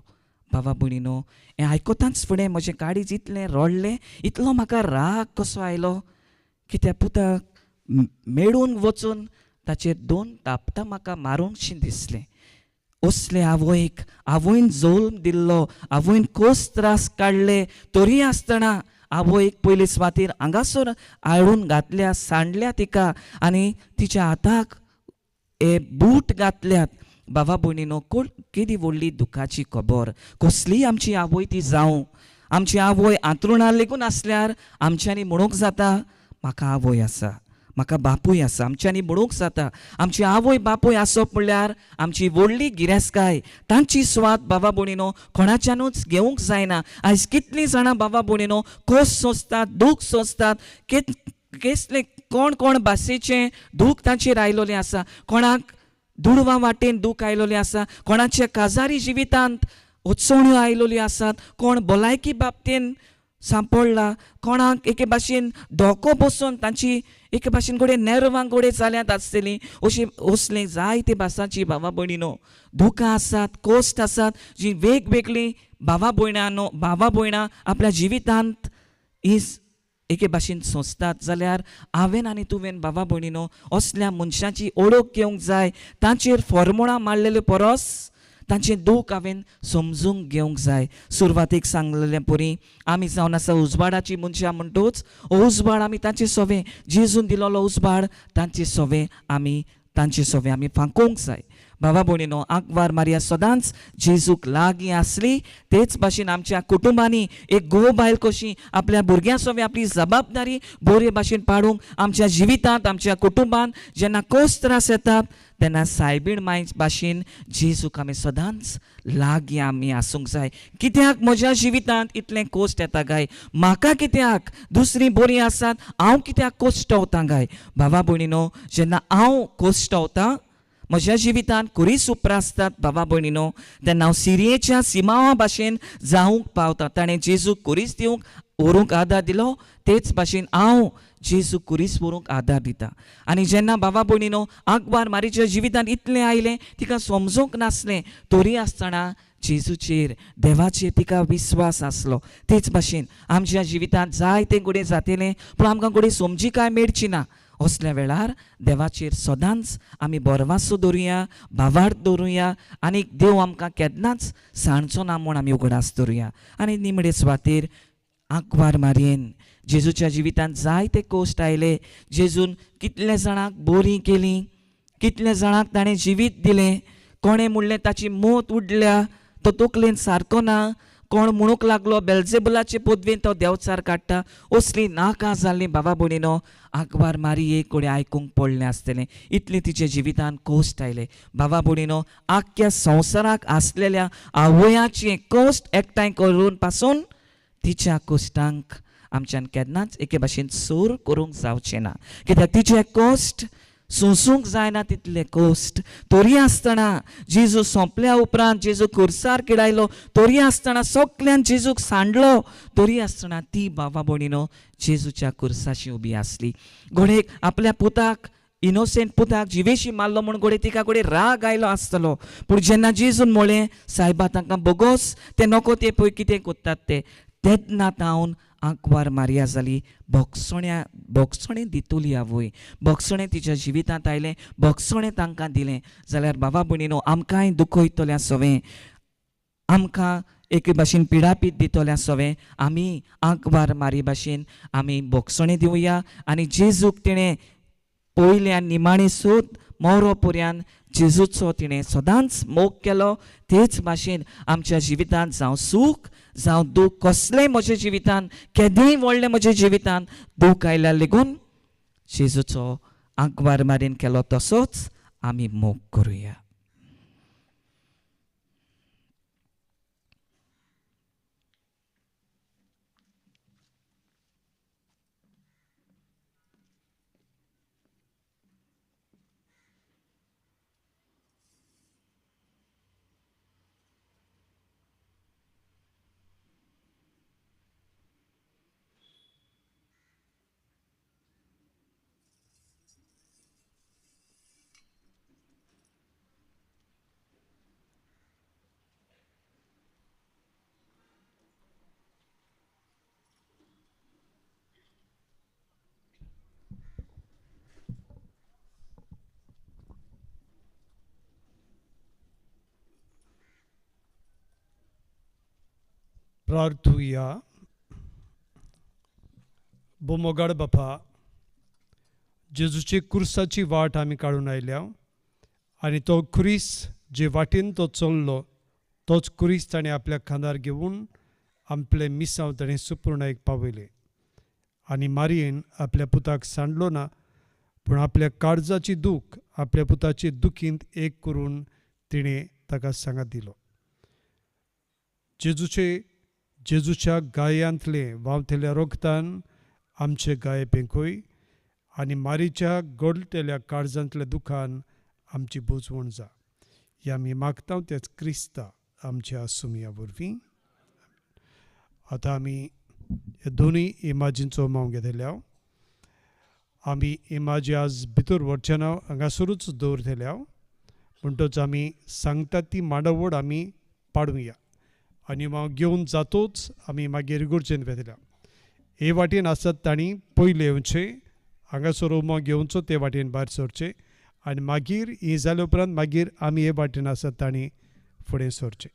बाबा भयणीनो, हें आयकताच फुडें म्हजें काळीज इतलें रडलें, इतलो म्हाका राग कसो आयलो की त्या पुताक मेळून वचून ताचेर 2 थापटां म्हाका मारूंकशें दिसलें. असले आवयक आवयन जोल्म दिल्लो, आवयन कोस त्रास काडले, तरी आसतना आवयक पयले सुवातेर हांगासर हाडून घातल्या, सांडल्या तिका आनी तिच्या हाताक हे बूट घातल्यात. बाबा भयणीनो, केदी व्हडली दुखाची खबर. कसलीय आमची आवय ती जावं, आमची आवय आंतरुणार लेगून आसल्यार आमच्यांनी म्हणूंक जाता म्हाका आवय आसा, म्हाका बापूय आसा. आमच्यांनी म्हणूंक जाता. आमची आवय बापूय आसप म्हणल्यार आमची व्हडली गिरेस्तकाय. तांची सुवात बाबा भयणीनो कोणाच्यानूच घेवंक जायना. आयज कितलीं जाणां बाबा भयणीनो खोस सोंसतात, दूख सोंसतात, केसले कोण कोण भाशेचें दूख तांचेर आयलोलें आसा, कोणाक दुडवां वाटेन दूख आयलोलें आसा, कोणाच्या काजारी जिवितांत अडचण्यो आयलोल्यो आसात, कोण भलायकी बाबतीन सांपडला, कोणाक एके भाशेन धोको बसून तांची एके भाशेन घडये नेरवां घडये जाल्यात आसतलीं. अशी असलीं जायते भासांची भावा भयणीनो दुखां आसात, कोश्ट आसात, जी वेगवेगळीं भावा भयणानो भावा भयणां आपल्या जिवितांत ही एके भाशेन सोंसतात. जाल्यार हांवें आनी तुवें बाबा भयणीनो असल्या मनशांची ओळख घेवंक जाय. तांचेर फॉर्मोळां मारलेले परस तांचें दूख हांवें समजूंक घेवंक जाय. सुरवातेक सांगलेले परी आमी जावन आसा उजवाडाची मनशां, म्हणटूच उजवाड आमी तांचे सोवे, जेजून दिलोलो उजवाड तांचे सोवे आमी तांचे सोवे आमी फांकोवंक जाय. बाबा भयणीनो, आंकवार मारिया सदांच जेजूक लागीं आसली. तेच भाशेन आमच्या कुटुंबांनी एक घोव बायल कशी आपल्या भुरग्यां सोवे आपली जबाबदारी बरे भाशेन पाडूंक आमच्या जिवितांत आमच्या कुटुंबांत जेन्ना कोस त्रास येतात तेन्ना सायबीण माय भाशेन जेजूक आमी सदांच लागीं आमी आसूंक जाय. कित्याक म्हज्या जिवितांत इतलें कोश्ट येता काय, म्हाका कित्याक, दुसरीं बरीं आसात, हांव कित्याक कोश्टवतां काय? बाबा भयणीनो, जेन्ना हांव कोश्टवतां म्हज्या जिवितांत खुरीस उप्रासतात बाबा भयणीनो, तेन्ना हांव सिरियेच्या सिमांवा भाशेन जावंक पावता. ताणें जेजूक खुरीस दिवंक व्हरूंक आदार दिलो, तेच भाशेन हांव जेजूक खुरीस व्हरूंक आदार दिता. आनी जेन्ना बाबा भयणीनो आंकवार मारीच्या जिवितांत इतलें आयलें, तिका समजूंक नासलें, तरी आसतना जेजूचेर देवाचेर तिका विस्वास आसलो. तेच भाशेन आमच्या जिवितांत जायतें घडये जातलें, पूण आमकां घडये समजिकाय मेळची ना. असल्या वेळार देवाचेर सदांच आमी भरवासो दवरुया, भावार्थ दवरुया आनी देव आमकां केन्नाच सांडचो ना म्हूण आमी उगडास दवरुया. आनी निमणे सुवातेर आंकवार मारयेन जेजूच्या जिवितांत जायते कोश्ट आयले. जेजून कितल्या जाणांक बरीं केलीं, कितल्या जाणांक ताणें जिवीत दिलें. कोणें म्हणलें ताची मोत उडल्या, तो तकलेन सारको ना, कोण म्हणूंक लागलो बेल्जेबुलाचे पदवेन तो देंवचार काडटा. असली नाका जाल्लीं बाबा भयणीनो आंकवार मारियेक कोणें आयकूंक पडलें आसतलें. इतलें तिच्या जिवितांत कोश्ट आयले. बाबा भयणीनो, आख्ख्या संवसाराक आसलेल्या आवयांचे कोश्ट एकठांय करून पासून तिच्या कोश्टांक आमच्यान केन्नाच एके भाशेन सूर करूंक जावचें ना. कित्याक तिचे कोश्ट सोंसूंक जायना तितले कोश्ट. तरी आसतना जेजू सोंपल्या उपरांत जेजू खुर्सार किडायलो, तरी आसतना सगल्यान जेजूक सांडलो, तरी आसतना ती बाबा भयणीनो जेजूच्या खुर्साशी उबी आसली. घडयेक आपल्या पुताक, इनोसेंट पुताक जिवेशी मारलो म्हूण घडये तिका घडये राग आयलो आसतलो, पूण जेन्ना जेजून म्हणलें सायबा तांकां बोगोस, ते नको ते पळय कितें करतात ते, तेन्ना तावन आंकवार मारिया जाली भोगसण्या भोगसणें दितली आवय. भोगसणें तिच्या जिवितांत आयलें, भोगसणें तांकां दिलें. जाल्यार बाबा भयणीनो, आमकांय दुखयतल्या सवें, आमकां एके भाशेन पिडापीट दितल्या सवें आमी आंकवार मारी भाशेन आमी भोगसणें दिवया. आनी जेजूक तिणें पयल्या निमाणें सोद मोरो पर्यान जेजूचो तिणें सदांच मोग केलो. तेच भाशेन आमच्या जिवितांत जावं सूख जावं दूख, कसलेंय म्हज्या जिवितांत केदेंय व्हडलें म्हज्या जिवितांत दूख आयल्यार लेगून जेजूचो आंकवार मारीन केलो तसोच आमी मोग करुया. प्रार्थुया. बोमोगाड बापा, जेजूची कुर्साची वाट आमी काडून आयल्या आनी तो क्रिस जे वाटेन तो चल्लो तोच क्रिस ताणें आपल्या खांदार घेवन आपलें मिसांव ताणें सुपूर्णायक पावयलें आनी मारयेन आपल्या पुताक सांडलो ना, पूण आपल्या काळजाची दूख आपल्या पुताची दुखींत एक करून तिणें ताका सांगात दिलो. जेजूच्या गायांतलें व्हांवतेल्या रोगतान आमचे गाये पेंखोय आनी मारीच्या गळटेल्या काळजांतल्या दुखान आमची बोजवण जा. ही आमी मागता त्याच क्रिस्ता आमच्या सुमया वरवीं. आतां आमी ह्या दोनूय इमाजींचो माव घेतल्या. आमी इमाजी आज भितर व्हरचे ना, हांगासरूच दवरतल्या. म्हणटच आमी सांगतात ती मांडावड आमी पाडुया आनी हांव घेवन जातोच आमी मागीर इगर्जेन वेतल्या. हे वाटेन आसत तांणी पयलें येवचें, हांगासर उमो घेवचो ते वाटेन भायर सरचें आनी मागीर हें जाले उपरांत मागीर आमी हे वाटेन आसत तांणी फुडें सरचें.